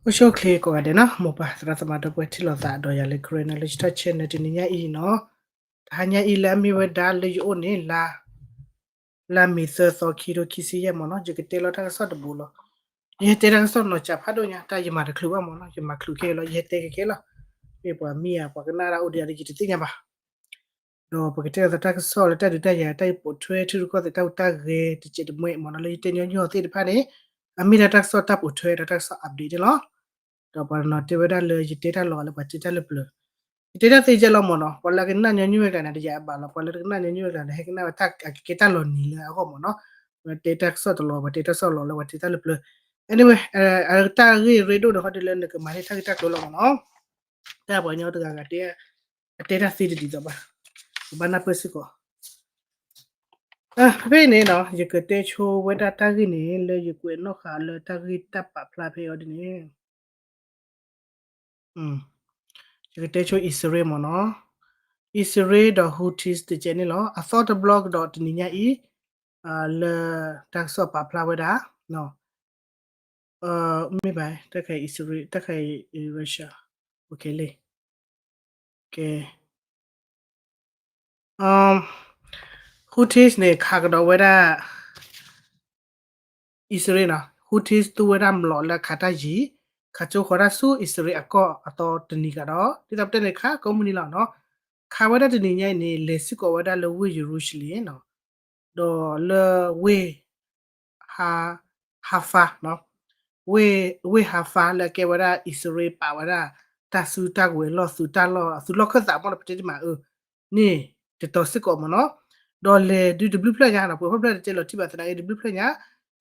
အိၣ်ဆူၣ်အိၣ်ချ့ကိးဂၤဒဲးနီၤ, မိၢ်ပၢ်သရၣ်သမါဒီပုၢ်ဝဲၢ်ထံၣ်လိာ်သးဒီးယၤလၢ Karen Knowledge Talk Channel တနံၤညါအံၤနီၤ, တဟါညါအံၤလၢအမ့ၢ်ဝဲဒၣ်လၢယအိၣ်န့ၣ် လါ လါမ့ၤသၢသီ ခံထိခံဆံယဲၢ်မ့ၢ်နီၤ, ယကတဲလီၤတၢ်ကစီၣ်တဘိလီၤ. ယဟဲတဲတၢ်ကစီၣ်နီၤ ကၠးဖးဒိၣ်ညါ, တၢ်ယမၤတချုးဘၣ်မ့ၢ်နီၤ, ယမၤချုးခဲလီၤ, ယဟဲတဲကဲကဲလီၤ. မ့ၢ်ပှၤမံဧါ ပှၤကနၣ်တၢ်အိၣ်ဒီးယၤဒီး ယတသ့ၣ်ညါဘၣ်. ဒီးပကတဲအသးတၢ်ကစီၣ်လၢတၢ်ဒုးတၢ်ယၤ တၢ်ပိာ်ထွဲထံရူၢ်ကီၢ်သဲးတၢ်ဟူးတၢ်ဂဲၤတစဲးတမှဲးမ့ၢ်နီၤ, လၢယတဲညီနုၢ်အီၤသ့ၣ်တဖၣ်န့ၣ်, အမ့ၢ်ဒၣ်တၢ်ကစီၣ်တၢ်ပိာ်ထွဲဒီးတၢ်ကစီၣ် update န့ၣ်လီၤ. ဒီးပှၤတနီၤတဲဝဲဒၣ်လၢယတဲတၢ်လီၤလၢပှၤတဲတၢ်လၢပျၢၤ, ယတဲတၢ်သ့ကဲလီၤမ့ၢ်နီၤ, ပှၤလၢကနၣ်ညီနုၢ်ဝဲကျါန့ၣ် တယၤအဘၣ်လီၤ, ပှၤလၢတကနၣ်ညီနုၢ်ဝဲကျါန့ၣ် ဟဲကနၣ်ဝဲတၢ်အကကဲတၢ်လီၤနံၤလၢအဂီၢ်မ့ၢ်နီၤ, ပတဲတၢ်ကစီၣ်တလီၤ ပတဲတၢ်ကစီၣ်လီၤလၢပှၤတဲတၢ်လၢပျၢၤ, anyway, တၢ်ဂ့ၢ်ရ့ဒိၣ်ဒီးဟီဒုးလၢနကမၤန့ၢ်တၢ်ဂ့ၢ်တၢ်ကျိၤလီၤမ့ၢ်နီၤ, တၢ်ပှၤကညီတဂၤဂၤတဲ အတဲတၢ်သ့တဒ်သိးဘၣ်, ကဘၣ်နၢ်ပၢၢ်စ့ၢ်ကီး. ဖဲအံၤန့ၣ်နီၤ ယကတဲဆိဝဲဒၣ်တၢ်ဂ့ၢ်န့ၣ် လၢယကွဲးနီၣ်ဃာ်လၢတၢ်ဂ့ၢ်တၢ်ပာ်ဖျါဖဲအံၤဒ်န့ၣ် ယကတဲဆိအံၣ်စရ့လးမ့ၢ်နီၤ, အံၣ်စရ့လးဒီး Houthis တကဲန့ၣ်လီၤ. အသီတဘျီကဒီးတနံၤညါအံၤ လၢတၢ်ကစီၣ်ပာ်ဖျါဝဲဒၣ် မ့ၢ်ဘၣ် တၢ်ခါအံၣ်စရ့လး တၢ်ခါအံၣ် Russia, okay လံ ကဲ Houthis န့ၣ် ခးကဒီးဝဲဒၣ် အံၣ်စရ့လးနီၤ, Houthis သူဝဲဒၣ်မျိာ်လၢခးတၢ်ယံၤ, ခးကၠိဃီၤတၢ်ဆူအံၣ်စရ့လးအကီၢ်အသီတနံၤကဒီး ဒ်သိးပတဲန့ၣ် ခးကိးမုၢ်နံၤလီၤနီၤ. ခးဝဲဒၣ်တနံၤညါအံၤန့ၣ် လဲၤစ့ၢ်ကီးဝဲဒၣ်လၢဝ့ၢ်ယရူၤၡလ့ၣ်နီၤ, ဒီးလၢဝ့ၢ် ဟါ ဟါဖါ ဝ့ၢ် ဝ့ၢ်ဟါဖါလၢအကဲဝဲဒၣ်အံၣ်စရ့လးပာ်ဝဲဒၣ် တၢ်စုတၢ်ကဝဲၤလီၢ်သုးတၢ်လီၢ် သုးလီၢ်ခၢၣ်သးမ့ၢ်နီၤ ပတဲတမးအၢ န့ၣ် တတီၤစ့ၢ်ကီးမ့ၢ်နီၤ. ဒီးလဲၤဒုးတဘျုးဖျၢၣ်ညါနီၤ ပှဲၤဖျၢၣ်တတဲလီၤထံၣ်ဘၣ်သနာ်က့ တဘျုးဖျၢၣ်ညါ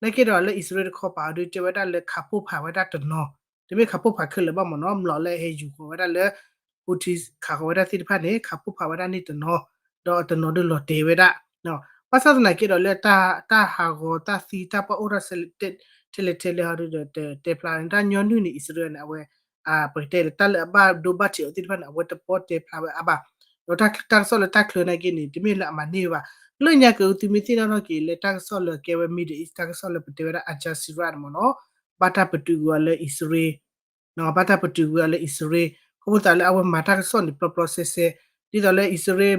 နာ်က့ဒီးလၢအံၣ်စရ့လးတခီပၤအီၤဒုးတဲဝဲဒၣ်လၢခးပိၢ်ဖးဝဲဒၣ်တနီၤ တမ့ၢ်ခးပိၢ်ဖးခဲလၢာ်ဘၣ်မ့ၢ်နီၤ မျိာ်လၢအဟဲယူၤဃီၤဝဲဒၣ်လၢ Houthis ခးဃီၤဝဲဒၣ်သ့ၣ်တဖၣ်န့ၣ် ခးပိၢ်ဖးဝဲဒၣ်န့ၣ်တနီၤ ဒီးတနီၤဒုးလီၤတဲာ်ဝဲဒၣ် ဘၣ်ဆၣ်သနာ်က့ဒီးလၢ တၢ်ဟးဂီၤတၢ်သံတၢ်ပှၢ်အိၣ်ထီၣ်ထဲလဲၣ်ထဲလဲၣ်ဟီဒုးဒီး တဲဖျါန့ၣ် တၢ်ညီနုၢ်န့ၣ် အံၣ်စရ့လးန့ၣ် အဝဲ ပကတဲလၢတၢ်လၢအဘၣ်ဒိဘၣ်ထံးအီၤသ့ၣ်တဖၣ်န့ၣ် အဝဲတပီၢ်တဲဖျါဝဲအါဘၣ်. ဒီးတၢ်ကစီၣ်လၢတၢ်ချၢနာ်က့န့ၣ် တမ့ၢ်လၢအမၤန့ၢ်ဝဲဘၣ်. လၢညါက့ၤသုမ့ၢ်သ့ၣ်နီၣ်ထီၣ်က့ၤလၢတၢ်ကစီၣ်လၢကဲဝဲ Middle East တၢ်ကစီၣ်လၢပတဲဝဲဒၣ် Al Jazeera န့ၣ်မ့ၢ်နီၤ ဘၣ်တၢ်ပတုာ်ကွံာ်အီၤလၢအံၣ်စရ့လး ဘၣ်တၢ်ပတုာ်ကွံာ်အီၤလၢအံၣ်စရ့လး ခီဖျိသးလၢအဝဲမၤတၢ်ကစီၣ်န့ၣ် ပျီပျီဆဲဆဲ ဒ်သိးလၢအံၣ်စရ့လး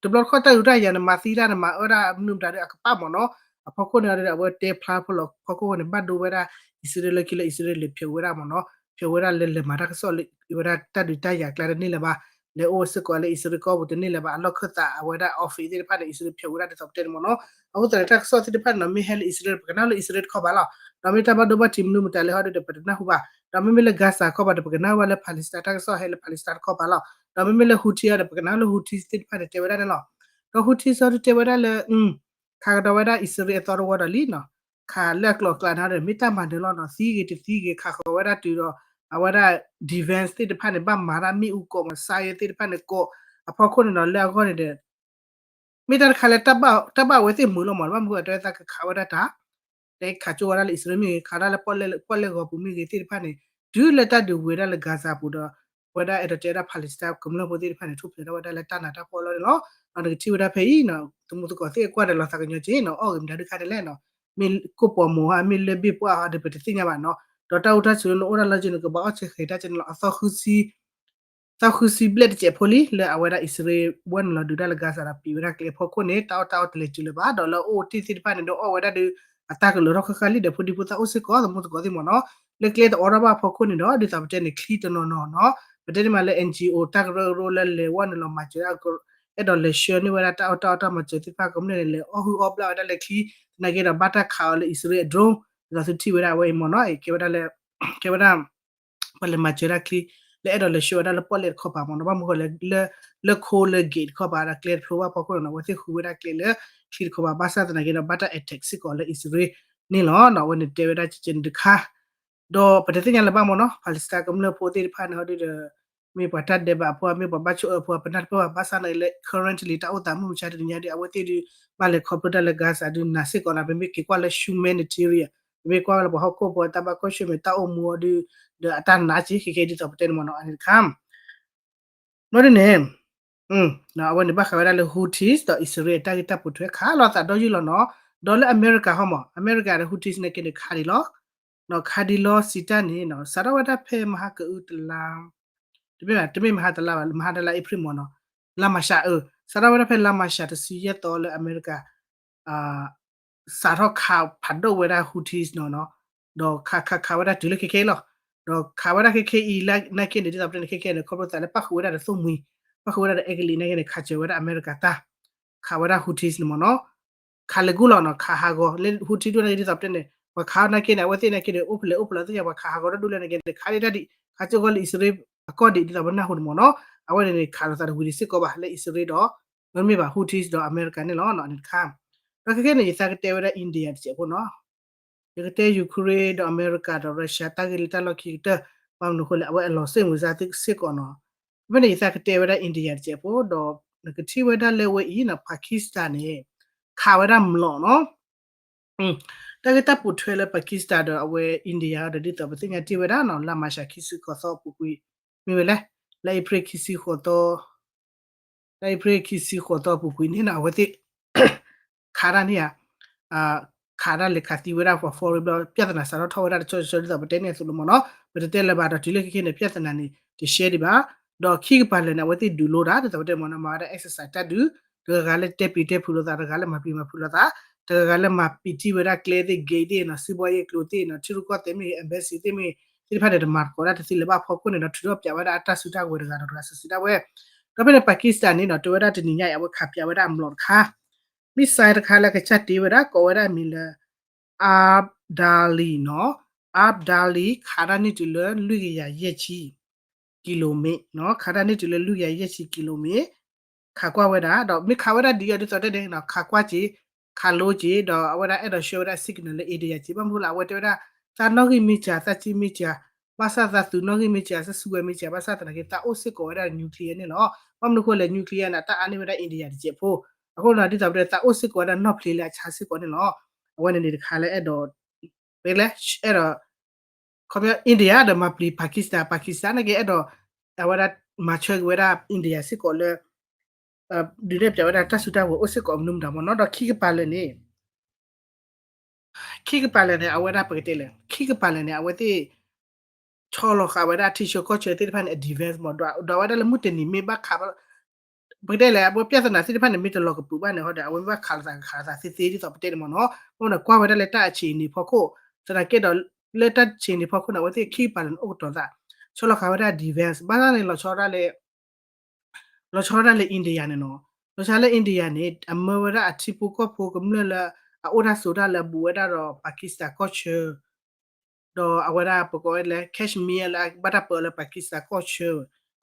တဘျီတခီၣ်တၢ်ဒုးတၢ်ယၤန့ၣ် မၤသံတၢ်န့ၣ် မၤအၢတၢ်မနုၤမတၤဒီးအကပၣ်မ့ၢ်နီၤ အဖီခိၣ်န့ၣ်ဒီး အဝဲတဲဖျါဖီလီၤဖီခိၣ်န့ၣ် ဘၣ်ဒိဝဲဒၣ်အံၣ်စရ့လးလၢခံလၢအံၣ်စရ့လးလဲၤဖျိးဝဲဒၣ်မ့ၢ်နီၤ ဖျိးဝဲဒၣ်လၢလဲၤမၤတၢ်ကစီၣ်လၢဝဲဒၣ်တၢ်ဒုးတၢ်ယၤကျါတန့ၢ်လၢၤဘၣ် လဲၤအိၣ်စ့ၢ်ကီးလၢအံၣ်စရ့လးကီၢ်ပူၤတန့ၢ်လၢၤဘၣ် အလီၢ်ခၢၣ်သးအဝဲဒၣ် office သ့ၣ်တဖၣ်န့ၣ် အံၣ်စရ့လးဖျိးဝဲဒၣ်ဒ်သိးပတဲန့ၣ်မ့ၢ်နီၤ အဃိသတးန့ၣ် တၢ်ကစီၣ်သ့ၣ်တဖၣ်န့ၣ်နီၤ မ့ၢ်ဟဲလၢအံၣ်စရ့လး ပကနၣ်လၢအံၣ်စရ့လးတခီပၤလီၤ ဒီးမ့ၢ်တၢ်ဘၣ်ဒိဘၣ်ထံးမနုၤမတၤလဲၣ်ဟီဒုးဒီး ပတနၢ်ဟူဘၣ် ဒီးမ့မ့ၢ်လၢ Gaza ခီပၤဒီး ပကနၢ်ဟူဘၣ်လၢ Palestine တၢ်ကစီၣ်ဟဲလၢ Palestine တခီပၤလီၤ ဒီးမ့မ့ၢ်လၢ Houthi ဒီး ပကနၣ်လၢ Houthi သ့ၣ်တဖၣ်န့ၣ် တဲဝဲဒၣ်န့ၣ်လီၤ ဒီး Houthi စီဒုးတဲဝဲဒၣ်လၢ ခးကဒီးဝဲဒၣ်အံၣ်စရ့လးအသီတဝီဒီးလံနီၤ ခးလၢအကျိၤအကျဲန့ၣ်ဒီး မ့ၢ်တၢ်မၤနၢၤလီၤနီၤ သံဂ့ၤတသံဂ့ၤ ခးဃီၤဝဲဒၣ်တုၤဒီး အဝဲဒၣ် defense သ့ၣ်တဖၣ်န့ၣ် ဘၣ်မၤတၢ်မ့ၣ်အူကိး missile သ့ၣ်တဖၣ်န့ၣ်ကိး အဖီခိၣ်န့ၣ်ဒီး လၢအဂီၢ်န့ၣ်ဒီး မ့ၢ်တၢ်တခါလၢ တၢ်ဘၣ်ဝဲသ့ၣ်မုာ်လီၤမး ဘၣ်မနုၤအဃိ တၢ်ဝဲသးကခးဝဲဒၣ်တၢ် လၢခးကၠိဝဲဒၣ်လၢအံၣ်စရ့လးမ့ၢ်ဂ့ၤ ခးဒၣ်လၢပီၣ်လဲၣ်ဂီၤပူၤမ့ၢ်ဂ့ၤသ့ၣ်တဖၣ်န့ၣ် တုၤလၢတၢ်ဒုးဝဲဒၣ်လၢ Gaza ပူၤဒီး ဝဲဒၣ်အဲၣ်ဒိးတဲဝဲဒၣ် Palestine ကမျၢၢ်ဖိသ့ၣ်တဖၣ်န့ၣ် ထူၣ်ဖျဲးထီၣ်ဝဲဒၣ်လၢတၢ်နးတၢ်ဖှီၣ်လီၤန့ၣ်လီၤ. ဒီးနကထံၣ်ဝဲဒၣ်ဖဲအံၤ သမူသကိးသ့ၣ်ကွၢ်ဒီးလီၤသးကညီၤက့ၤနီၤ အီၣ်ဂ့ၤမတၤဒုးခါန့ၣ်လဲၣ်နီၤ မ့ၢ်ကိၣ်ပီၤမိၤဧါ မ့ၢ်လၢဘ့ၣ်ပှၢ်ဧါဒီး ပတသ့ၣ်ညါဘၣ်နီၤ ဒီးတၢ်အိၣ်တၢ်ဆိးလၢနအိၣ်ဒၣ်လီၤက့ၤန့ၣ် ကဘၣ်အီၣ်ဆဲးဃဲၤတၢ်က့ၤန့ၣ်လီၤ အသီ သီဃုဆံဘျဲၣ်တစဲးဖိလံ လၢအဝဲဒၣ်အံၣ်စရ့လးဝဲနုာ်လီၤဒုးတၢ်လၢ Gaza ဒီးပံးဝဲဒၣ်ကျဲအဖီခိၣ်န့ၣ် တၢ်အီၣ်တၢ်အီတလဲၤတုၤလၢၤဘၣ် ဒီးလၢအအိၣ်တ့ၢ်သ့ၣ်တဖၣ်န့ၣ် ဒီးအီၣ်ဝဲဒၣ်ဒုး အတၢ်ကလၢၤထီၣ်ဃၣ်ဃၣ်လံဒီး ဖိဒံဖိသၣ်အိၣ်စ့ၢ်ကီး သမူသကိးသ့ၣ်မ့ၢ်နီၤ လၢကျဲတအိးထီၣ်ဘၣ်အဖီခိၣ်န့ၣ်ဒီး ဒ်သိးပတဲန့ၣ် ချံတနီၤနီၤနီၤ ပတဲန့ၣ်မးလၢ NGO တၢ်ကရၢကရိလၢလဲၤဝဲနုာ်လီၤမၤစၢၤ အဲၣ်ဒိးလဲၤဆှၢန့ၢ်ဝဲဒၣ်တၢ်အီၣ်တၢ်အီတၢ်မၤစၢၤသ့ၣ်တဖၣ်ကမျၢၢ်န့ၣ် လဲၤအီၣ်ဟုၣ်အီၣ်ဘျၣ်ဝဲဒၣ်လၢချံ သနာ်က့ဒီးဘၣ်တၢ်ခးအီၤလၢအံၣ်စရ့လးအ drone ဒ်သိးသုထံၣ်ဝဲဒၣ်အဝဲအံၤမ့ၢ်နီၤ ကဲဝဲဒၣ်လၢ ကဲဝဲဒၣ် ပှၤလဲၤမၤစၢၤဒၣ်ချံ လၢအဲၣ်ဒိးလဲၤဆှၢဝဲဒၣ်လၢပီၣ်လဲၣ်တခီပၤမ့ၢ်နီၤ ဘၣ်မနုၤဃိလဲၣ် လၢခိလၢ gate တခီပၤဒီးကျဲတဖျိဘၣ်ဖီခိၣ်န့ၣ်နီၤ အဝဲသ့ၣ်ဃုဝဲဒၣ်ကျဲလၢချံတခီပၤ ဘၣ်ဆၣ်သနာ်က့ဒီး ဘၣ်တၢ် attack စ့ၢ်ကီးလၢအံၣ်စရ့လးန့ၣ်လီၤ အဝဲန့ၣ်တဲဝဲဒၣ်ကဲန့ၣ်တခါ ဒီးပတသ့ၣ်ညါလၢၤဘၣ်မ့ၢ်နီၤ Palestine ကမျၢၢ်ဖိသ့ၣ်တဖၣ်န့ၣ်ဟီဒုးဒီး မ့ၢ်ပှၤတၢ်ဒဲးဘးဖိ မ့ၢ်ပှၤဘၣ်ဆိၣ်အၢဖိ ပနၢ်တပၢၢ်ဘၣ် ဘၣ်ဆၣ်သနာ်က့လၢ currently တၢ်အိၣ်သးမုၢ်မဆါတနံၤညါဒီး အဝဲသ့ၣ်ဒုး ဘၣ်လဲၤခီဖျိတၢ်လၢ Gaza ဒုးနးစ့ၢ်ကီးနီၤ ပမ့ၢ်က့ၤကွၢ်လၢ humanitarian ပမ့ၢ်ကွၢ်လၢပှၤဟီၣ်ခိၣ်ဖိအတၢ်ဘၣ်ကွၢ်ဆၢၣ်မဲာ်တၢ်အိၣ်မူအီၤဒုး ဒီးအတၢ်နာ်က့ၤ ခဲကဲဒ်သိးပတဲန့ၣ်မ့ၢ်နီၤ အန့ၣ်တခါ ဘျီဒ်န့ၣ် အဝဲန့ၣ်ဘၣ်ဃးဝဲဒၣ်လၢ Houthis ဒီးအံၣ်စရ့လးတၢ်ဂ့ၢ်တၢ်ပိာ်ထွဲခးလိာ်သးဒီယုၢ်လီၤနီၤ ဒီးလၢအမဲရကၤဟီမး အမဲရကၤဒီး Houthis န့ၣ်က့န့ၣ်ခးဒံးလီၤ ခးဒံလီစံးတၢ်န့ၣ် စးထီၣ်ဝဲဒၣ်ဖဲမဟါကအုတလါ တမ့ၢ် တမ့ၢ်မဟါတလါဘၣ် မဟါတလါအ့ဖြ့ၣ်မ့ၢ်နီၤ လါမၤရှးအၢ စးထီၣ်ဝဲဒၣ်ဖဲလါမၤရှးတဆံယဲၢ်သီလၢအမဲရကၤ စးထီၣ်ခးဖးဒိၣ်ဝဲဒၣ် Houthis နီၤ ဒီးခးခးခးဝဲဒၣ်တုၤလၢခဲခဲအံၤလီၤ. ဒီးခးဝဲဒၣ်ခဲခဲအံၤလၢနာ်က့န့ၣ် ဒ်သိးပတဲန့ၣ် ခဲခဲန့ၣ် ခီဖျိသးလၢပၣ်ဃုာ်ဝဲဒၣ်ဒီးသိၣ်မှံၤ ပၣ်ဃုာ်ဝဲဒၣ်ဒီးအဲကလံးနာ်က့န့ၣ် ခးစၢၤဝဲဒၣ်အမဲရကၤတၢ် ခးဝဲဒၣ် Houthis န့ၣ်မ့ၢ်နီၤ ခးလၢဂုၢ်လီၤနီၤ ခးဟးဂီၤလၢ Houthi ဒိၣ်နာ်က့ ဒ်သိးပတဲန့ၣ် ပှၤခးအီၤနာ်က့န့ၣ် အဝဲသ့ၣ်နာ်က့န့ၣ် အိၣ်ဖျဲၣ်အိၣ်ဖျဲၣ်သ့ၣ်ညါ ပှၤခးဟးဂီၤဒီဒူၣ်လဲၣ်နာ်က့န့ၣ် ခးဒ့ၣ်တၢ်ဒံး ခးကၠိၣ်ဂီၢ်လၢအံၣ်စရ့လးအကီၢ်ဒံး ဒ်သိးပနၢ်ဟူန့ၣ်မ့ၢ်နီၤ အဝဲန့ၣ်န့ၣ် ခးလိာ်သးတဝံၤဒံးစ့ၢ်ကီးဘၣ် လၢအံၣ်စရ့လးဒီး မ့တမ့ၢ်ဘၣ် Houthis ဒီးအမဲရကၤန့ၣ်လီၤ န့ၣ်တခါ ဒီးခဲခဲန့ၣ် ယသးကတဲဝဲဒၣ် India တစဲးဖိနီၤ ယကတဲ Ukraine ဒီးအမဲရကၤဒီး Russia တၢ်ဂ့ၢ်လၢတၢ်လီၢ်ခံကတၢၢ် ဘၣ်မနုၤအဃိလဲၣ် အဝဲအလီၤစ့ၣ်မုာ်စ့ၢ်ကီးနီၤ ဖဲန့ၣ် ယသးကတဲဝဲဒၣ် India တစဲးဖိ ဒီးနကထံၣ်ဝဲဒၣ်လၢဝဲအံၤနီၤ Pakistan န့ၣ် ခးဝဲဒၣ်မျိာ်နီၤ တၢ်ဂ့ၢ်တၢ်ပိာ်ထွဲလၢ Pakistan ဒီးအဝဲ India ဒီးဒ်သိးပသ့ၣ်ညါတ့ၢ်ဝဲဒၣ်နီၤ လါမၤရှးခံဆံဃိးသီအပူၤကွံာ် မ့ၢ်ဝဲလဲၣ် လါအ့ဖြ့ၣ်ခံဆံဃိးသီ လါအ့ဖြ့ၣ်ခံဆံဃိးသီအပူၤကွံာ်န့ၣ်နီၤ အဝဲသ့ၣ် ခးတၢ်န့ၣ်ဧါ ခးတၢ်လဲၤခးသံဝဲဒၣ်ပှၤ foreign ဘျီ ပြဿနာစးထီၣ်ထီၣ်ဝဲဒၣ်တဆီဆီဒ်သိးပတဲန့ၣ်အသိးလီၤမ့ၢ်နီၤ ပတတဲလၢၤဘၣ်ဒီးတုၤလၢခဲခဲန့ၣ် ပြဿနာန့ၣ် တရှဲဒံးဘၣ် ဒီးခံကပၤလၢာ်န့ၣ် အဝဲသ့ၣ်ဒုးလိတၢ် ဒ်သိးပတဲမ့ၢ်နီၤ မၤဝဲဒၣ် exercise တၢ်ဒုး တဂၤဂၤလၢတဲပျံၤတဲဖုးလိာ်သး တဂၤလၢမၤပျံၤမၤဖုးလိာ်သး တဂၤဂၤလၢမၤပံာ်တံၢ်ဝဲဒၣ်ကျဲသ့ၣ် gate သ့ၣ်နီၤ စံးဘှီယဲၢ်ကျိၤသ့ၣ်နီၤ ထံရူၢ်ကီၢ်သဲးမ့ၢ်ဂ့ၤ embassy သ့ၣ်မ့ၢ်ဂ့ၤ သ့ၣ်တဖၣ်န့ၣ် တမၤသကိးတၢ်တသ့လၢၤဘၣ်အဖီခိၣ်န့ၣ်ဒီး ထုးထီၣ်ပၠးဝဲဒၣ်အတၢ်စုတၢ်ဝဲၤတဂၤဒီးတဂၤစုာ်စုာ်ဒၣ်ဝဲ ဒီးဖဲန့ၣ် Pakistan န့ၣ်နီၤ တဲဝဲဒၣ်တနံၤညါအံၤ အဝဲခးပၠးဝဲဒၣ်အမျိာ်တခါ missile တခါလၢကစၢ်တ့ဝဲဒၣ် ကိးဝဲဒၣ်အမံၤလၢ Abdali နီၤ Abdali ခးတၢ်န့ၢ်တုၤလၢလွံၢ်ကယၤယဲၢ်ဆံ ကံလိမ့ၣ် ခးတၢ်န့ၢ်တုၤလၢလွံၢ်ကယၤယဲၢ်ဆံ ကံလိမ့ၣ် ခးကွၢ်ဝဲဒၣ် ဒီးမ့ၢ်ခးဝဲဒၣ်ဒ်အံၤဒ်သိးတဲန့ၣ် ခးကွၢ်က့ၤ ခးလိက့ၤ ဒီးအဝဲဒၣ်အဲၣ်ဒိးဆှၢဝဲဒၣ် signal လၢ India က့ၤ ဘၣ်မနုၤဃိလၢ အဝဲတဲဝဲဒၣ် သးနီၣ်ဂံၢ်မ့ၢ်စှၤ သးစ့မ့ၢ်စှၤ ဘၣ်ဆၣ်သးသုးနီၣ်ဂံၢ်မ့ၢ်စှၤ သးစုဝဲမ့ၢ်စှၤ ဘၣ်ဆၣ်သနာ်က့ သးအိၣ်စ့ၢ်ကီးဝဲဒၣ် nuclear န့ၣ်လီၤ. ဘၣ်မနုၤဃိလဲၣ် nuclear န့ၣ် တၢ်အါန့ၢ်ဝဲဒၣ် India တစဲးဖိ အဃိန့ၣ် ဒ်သိးပတဲ သးအိၣ်စ့ၢ်ကီးဝဲဒၣ်နီၣ်ဖျ့လၢအဆါစ့ၢ်ကီးန့ၣ်လီၤ. အဝဲန့ၣ်န့ၣ်တခါလၢအဲၣ်ဒိး ပလဲ အဲၣ်ဒိး ခီပညီ India ဒီးမၤပျံၤ Pakistan Pakistan နာ်က့ အဲၣ်ဒိး အဝဲဒၣ် မၤဆၢက့ၤဝဲဒၣ် India စ့ၢ်ကီးလၢ ဒုးနဲၣ်ပၠးဝဲဒၣ်တၢ်စုတၢ်ဝဲၤအိၣ်စ့ၢ်ကီးမနုၤမတၤမ့ၢ်နီၤ ဒီးခံကပၤလၢာ်န့ၣ် ခံကပၤလၢာ်န့ၣ် အဝဲဒၣ်ပကတဲလဲၣ် ခံကပၤလၢာ်န့ၣ် အဝဲသ့ၣ် ဆီလီၤဃာ်ဝဲဒၣ်ထံဆၢကီၢ်ဆၢသ့ၣ်တဖၣ်န့ၣ် အ defense မ့ၢ် ဒွးဝဲဒၣ်လၢမုၢ်တနံၤမ့ၢ်ဘၣ်ခး ပကတဲလဲၣ် အဝဲပြဿနာသ့ၣ်တဖၣ်န့ၣ် မ့ၢ်တလီၤကပုာ်ဘၣ်န့ၣ် ဟီဒီး အဝဲမ့ၢ်ဘၣ်ခးလိာ်သးကခးလိာ်သးသ့သ့ဒ်သိးပတဲန့ၣ်မ့ၢ်နီၤ မ့ၢ်ဒီးကွၢ်ဝဲဒၣ်လၢတၢ်အဆံးအနံၤဖီခိၣ် သနာ်က့ဒီး လၢတၢ်ဆံးအနံၤဖီခိၣ်န့ၣ် အဝဲသ့ၣ်ခံကပၤလၢာ်န့ၣ် အိၣ်ကတီၤသး ဆီလီၤဃာ်ဝဲဒၣ် defense ဘၣ်ဆၣ်န့ၣ် လီၤဆီဒၣ်လၢ လီၤဆီဒၣ်လၢ India န့ၣ်နီၤ လီၤဆီလၢ India န့ၣ် အမၢဝဲဒၣ်အထံဖိကီၢ်ဖိကမျၢၢ်လၢ အအိၣ်တၢ်ဆိးတၢ်လၢအဘူးဝဲဒၣ်ဒီး Pakistan ကီၢ်ဆၢ ဒီးအဝဲဒၣ်ပကိးဝဲလၢ Kashmir လၢအဘၣ်တၢ်ပၢအီၤလၢ Pakistan ကီၢ်ဆၢ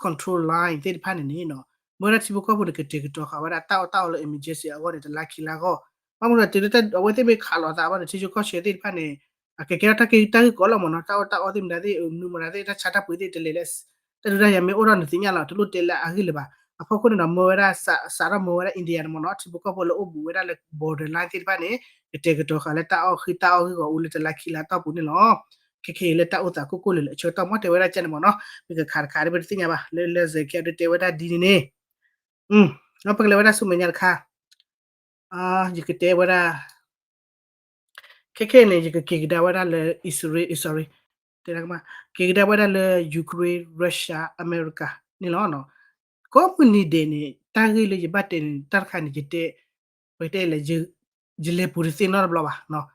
control line သ့ၣ်တဖၣ်န့ၣ်န့ၣ်နီၤ မၢဝဲဒၣ်ထံဖိကီၢ်ဖိန့ၣ် ကတဲာ်ကတီၤဃာ်ဝဲဒၣ်တၢ်အီၣ်တၢ်အီလၢ emergency အဂီၢ်န့ၣ် တလါခံလါအဂီၢ် ဘၣ်မနုၤလဲၣ် တုၤလၢအဝဲသ့ၣ်မ့ၢ်ခးလိာ်သးဘၣ်န့ၣ် ထံဆၢကီၢ်ဆၢသ့ၣ်တဖၣ်န့ၣ် အကကဲထီၣ်တၢ်ဂ့ၢ်ကီလီၤမ့ၢ်နီၤ တၢ်အီၣ်တၢ်အီသ့ၣ်မတၤသ့ၣ် မနုၤမတၤသ့ၣ် တၢ်ဆါတၢ်ပှ့ၤသ့ၣ်တလဲၤလၢ တၢ်ဒုးတၢ်ယၤမ့ၢ်အိၣ်ထီၣ်န့ၣ်သ့ၣ်ညါလီၤ တလိၣ်တဲလၢအဂ့ၢ်လၢၤဘၣ် အဖီခိၣ်န့ၣ်ဒီးမၢဝဲဒၣ် စးထီၣ်မၢဝဲဒၣ် India န့ၣ်မ့ၢ်နီၤ ထံဖိကီၢ်ဖိလၢအိၣ်ဘူးဝဲဒၣ်လၢ borderline သ့ၣ်တဖၣ်န့ၣ် ကတဲာ်ကတီၤဃာ်လၢတၢ်အီၣ်ဃံတၢ်အီၣ်ဂ့ၢ်ဂီၢ်အိၣ်လၢတလါခံလါတီၢ်ပူၤန့ၣ်လီၤ ခဲခဲအံၤလၢတၢ်အိၣ်သးကိၢ်ကိၢ်လၢာ်လၢာ်အဆၢကတီၢ်မ့ၢ်တဲဝဲဒၣ်ကဲန့ၣ်မ့ၢ်နီၤ မ့ၢ်ကခးတခးဒ်ပတသ့ၣ်ညါဘၣ် လၢလၢစဲးကဲဒ်တဲဝဲဒၣ်ဒ်န့ၣ်န့ၣ် ပကလဲၤဝဲဒၣ်ဆူမဲာ်ညါတခါ ယကတဲဝဲဒၣ် ခဲခဲအံၤန့ၣ် ယကက့ၤကဒါဝဲဒၣ်လၢ အံၣ်စရ့လး sorry တဲဒၣ်ကမၣ် က့ၤကဒါဝဲဒၣ်လၢ Ukraine Russia America န့ၣ်လီၤ. ကိးမုၢ်နံၤဒဲးန့ၣ် တၢ်ဂ့ၢ်လၢယဘၣ်တဲန့ၣ် တၢ်တခါန့ၣ် ယတဲ ပကတဲလဲၣ် ယလဲၤပူၤတသ့နီတဘျီဘၣ်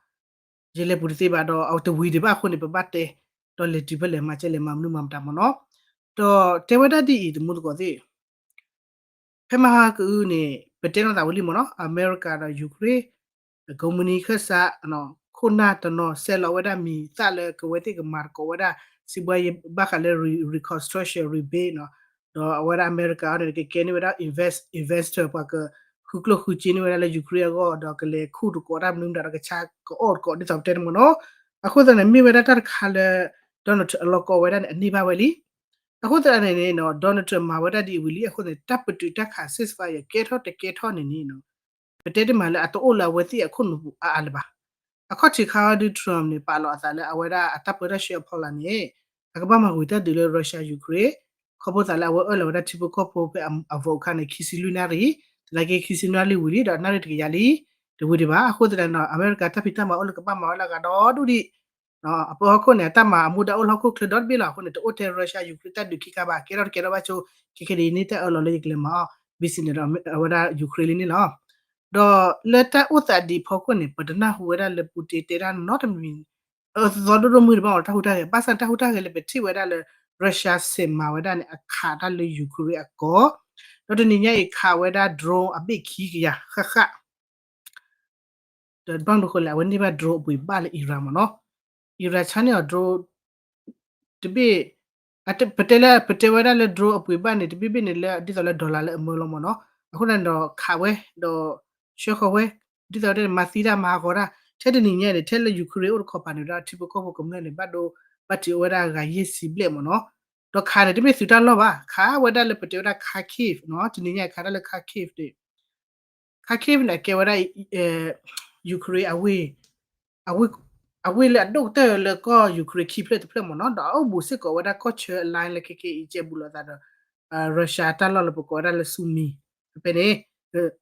ယလဲၤပူၤတသ့ဘၣ်ဒီးအတဝံၤဒံးဘၣ်အဃိန့ၣ် ပဘၣ်တဲ ဒီးလဲၤတုၤဖဲလဲၣ်မၤကဲလဲၣ်မၤမနုၤမၤမတၤမ့ၢ်နီၤ ဒီးတဲဝဲဒၣ်ဒ်အံၤ တမူတကိးသ့ၣ် ဖဲမဟါကအုန့ၣ် ပတဲလိာ်သးဝံၤလံမ့ၢ်နီၤ အမဲရကၤဒီး Ukraine ကိးမုၢ်နံၤခၢၣ်စး ခိၣ်နၢ်တနီၤ ဆဲးလီၤဝဲဒၣ်မံၤသၣ်လၢကဝဲသ့ၣ်ကမၤသကိးဝဲဒၣ် စံးဘှါယဘၣ်ဃးလၢ reconstruction rebate နီၤ ဒီးအဝဲဒၣ်အမဲရကၤအံၤန့ၣ် ကကဲန့ၢ်ဝဲဒၣ် invest investor ပှၤကဃုကျိၣ်ဃုစ့န့ၢ်ဝဲဒၣ်လၢ Ukraine အဂီၢ် ဒီးကလဲၤခူၣ်သကိးတၢ်မနုၤမတၤဒီးကဆါကအီၣ်သကိးဒ်သိးပတဲန့ၣ်မ့ၢ်နီၤ အဃိသတးန့ၣ် မ့ၢ်ဝဲဒၣ်တၢ်တခါလၢ Donald Trump အလီၢ်ကီဝဲဒၣ်န့ၣ် အန့ၢ်ဘၣ်ဝဲလံ အဃိသတးန့ၣ်န့ၣ် Donald Trump မၤဝဲဒၣ်ဒ်အံၤဝံၤလံ အဃိသတးန့ၣ် တၢ်ပတုာ်တၢ်ခး ceasefire ကဲထီၣ်တကဲထီၣ်န့ၣ်န့ၣ် ပတဲတမံၤလၢအတအိၣ်လၢအဝဲသ့ၣ်အခိၣ်နူာ်ပူၤအါအါလၢၤဘၣ်. အခီၣ်ထံးခါအံၤဒုး Trump န့ၣ် ပာ်လီၤအသးလၢအဝဲဒၣ်အတၢ်ပၢတၢ်ဆှၢအဖီလာ်န့ၣ် အကဘၣ်မၤဝံၤတၢ်ဒုးလၢ Russia Ukraine ခီဖျိသးလၢအဝဲအၢၣ်လီၤဝဲဒၣ်ထံဖိကီၢ်ဖိဖဲအ vote အခါန့ၣ် ခံဆံလွံၢ်နၣ်ရံၣ် သနာ်က့ခံဆံနၣ်ရံၣ်ဝံၤလံ ဒီးနၣ်ရံၣ်တကယၤလံ တဝံၤဒံးဘၣ်. အဃိသတးန့ၣ် အမဲရကၤတၢ်ဖံးတၢ်မၤအိၣ်လၢကဘၣ်မၤဝဲလၢအဂၤဒီဒူၣ်ဒံး အပဟီၣ်ခိၣ်န့ၣ် အတၢ်မၤအမူဒါအိၣ်လၢဟီၣ်ခိၣ်ချၢဒီတဘ့ၣ်လီၤ. အဃိန့ၣ် တအိၣ်ထဲ Russia Ukraine တၢ်ဒုးခံခါဘၣ်, ကဲထီၣ်တကဲထီၣ်ဘၣ်ဆိ, ခဲခဲဒ်အံၤန့ၣ် တၢ်အၢၣ်လီၤလၢယကလဲၤမၤအီၣ် business ဒီးအဝဲဒၣ် Ukraine လံန့ၣ်လီၤ. ဒီးလၢတၢ်အိၣ်သးဒ်အံၤအဖီခိၣ်န့ၣ် ပတနၢ်ဟူဝဲဒၣ်လၢ Putin တဲဒၣ်နီတမံၤ အသီဒိၣ်ဒိၣ်မုၢ်တဘၣ်အီၤ တၢ်ဟူးတၢ်ဂဲၤ ဘၣ်ဆၣ်တၢ်ဟူးတၢ်ဂဲၤလၢပထံၣ်ဝဲဒၣ်လၢ Russia ဆဲးမၤဝဲဒၣ်န့ၣ် အခးတၢ်လၢ Ukraine အကီၢ်, ဒီးတနံၤညါအံၤခးဝဲဒၣ် drone အဘ့ၣ်ခံကယၤဃၣ်ဃၣ် ဒီးဘၣ်မနုၤအဃိလဲၣ် အဝဲန့ၢ်ဘၣ် drone အပှ့ၤဘၣ်လၢ Iran မ့ၢ်နီၤ, Iran ဆါန့ၢ်အီၤ drone တဘ့ၣ်, ပတဲလၢ ပတဲဝဲဒၣ်လၢ drone အပှ့ၤဘၣ်န့ၣ် တဘ့ၣ်ဘ့ၣ်န့ၣ်လၢ ဒ်သိးလၢ dollar လၢအမၢလီၤမ့ၢ်နီၤ, အဃိန့ၣ်ဒီးခးဝဲ ဒီးဆှၢဃီၤဝဲ, ဒ်သိးတဲမၤသံတၢ်မၤဟးဂီၤတၢ်, ထဲတနံၤညါန့ၣ် ထဲလၢ Ukraine အိၣ်တခီပၤန့ၣ်ဒီး ထံဖိကီၢ်ဖိကမျၢၢ်န့ၣ် ဘၣ်ဒိဘၣ်ထံးအိၣ်ဝဲဒၣ်ဂၤယဲၢ်ဆံဘျဲၣ်မ့ၢ်နီၤ, ဒီးခးန့ၣ်တမ့ၢ်သုးတၢ်လီၢ်ဘၣ်, ခးဝဲဒၣ်လၢပတဲဝဲဒၣ် Kharkiv နီၤ, တနံၤညါခးတၢ်လၢ Kharkiv န့ၣ် Kharkiv န့ၣ် အကဲဝဲဒၣ် Ukraine အဝ့ၢ်, အဝ့ၢ်လၢအဒိၣ်ကတၢၢ်လၢကီၢ် Ukraine ခံဖျၢၣ်တဖျၢၣ်မ့ၢ်နီၤ, ဒီးအအိၣ်ဘူးစ့ၢ်ကီးဝဲဒၣ်ကီၢ်ဆၢအ line လၢခဲခဲအံၤ ကဲဘူးလိာ်သးဒီး Russia တၢ်လီၢ်လၢပကိးဝဲဒၣ်လၢ Sumy ဖဲန့ၣ်,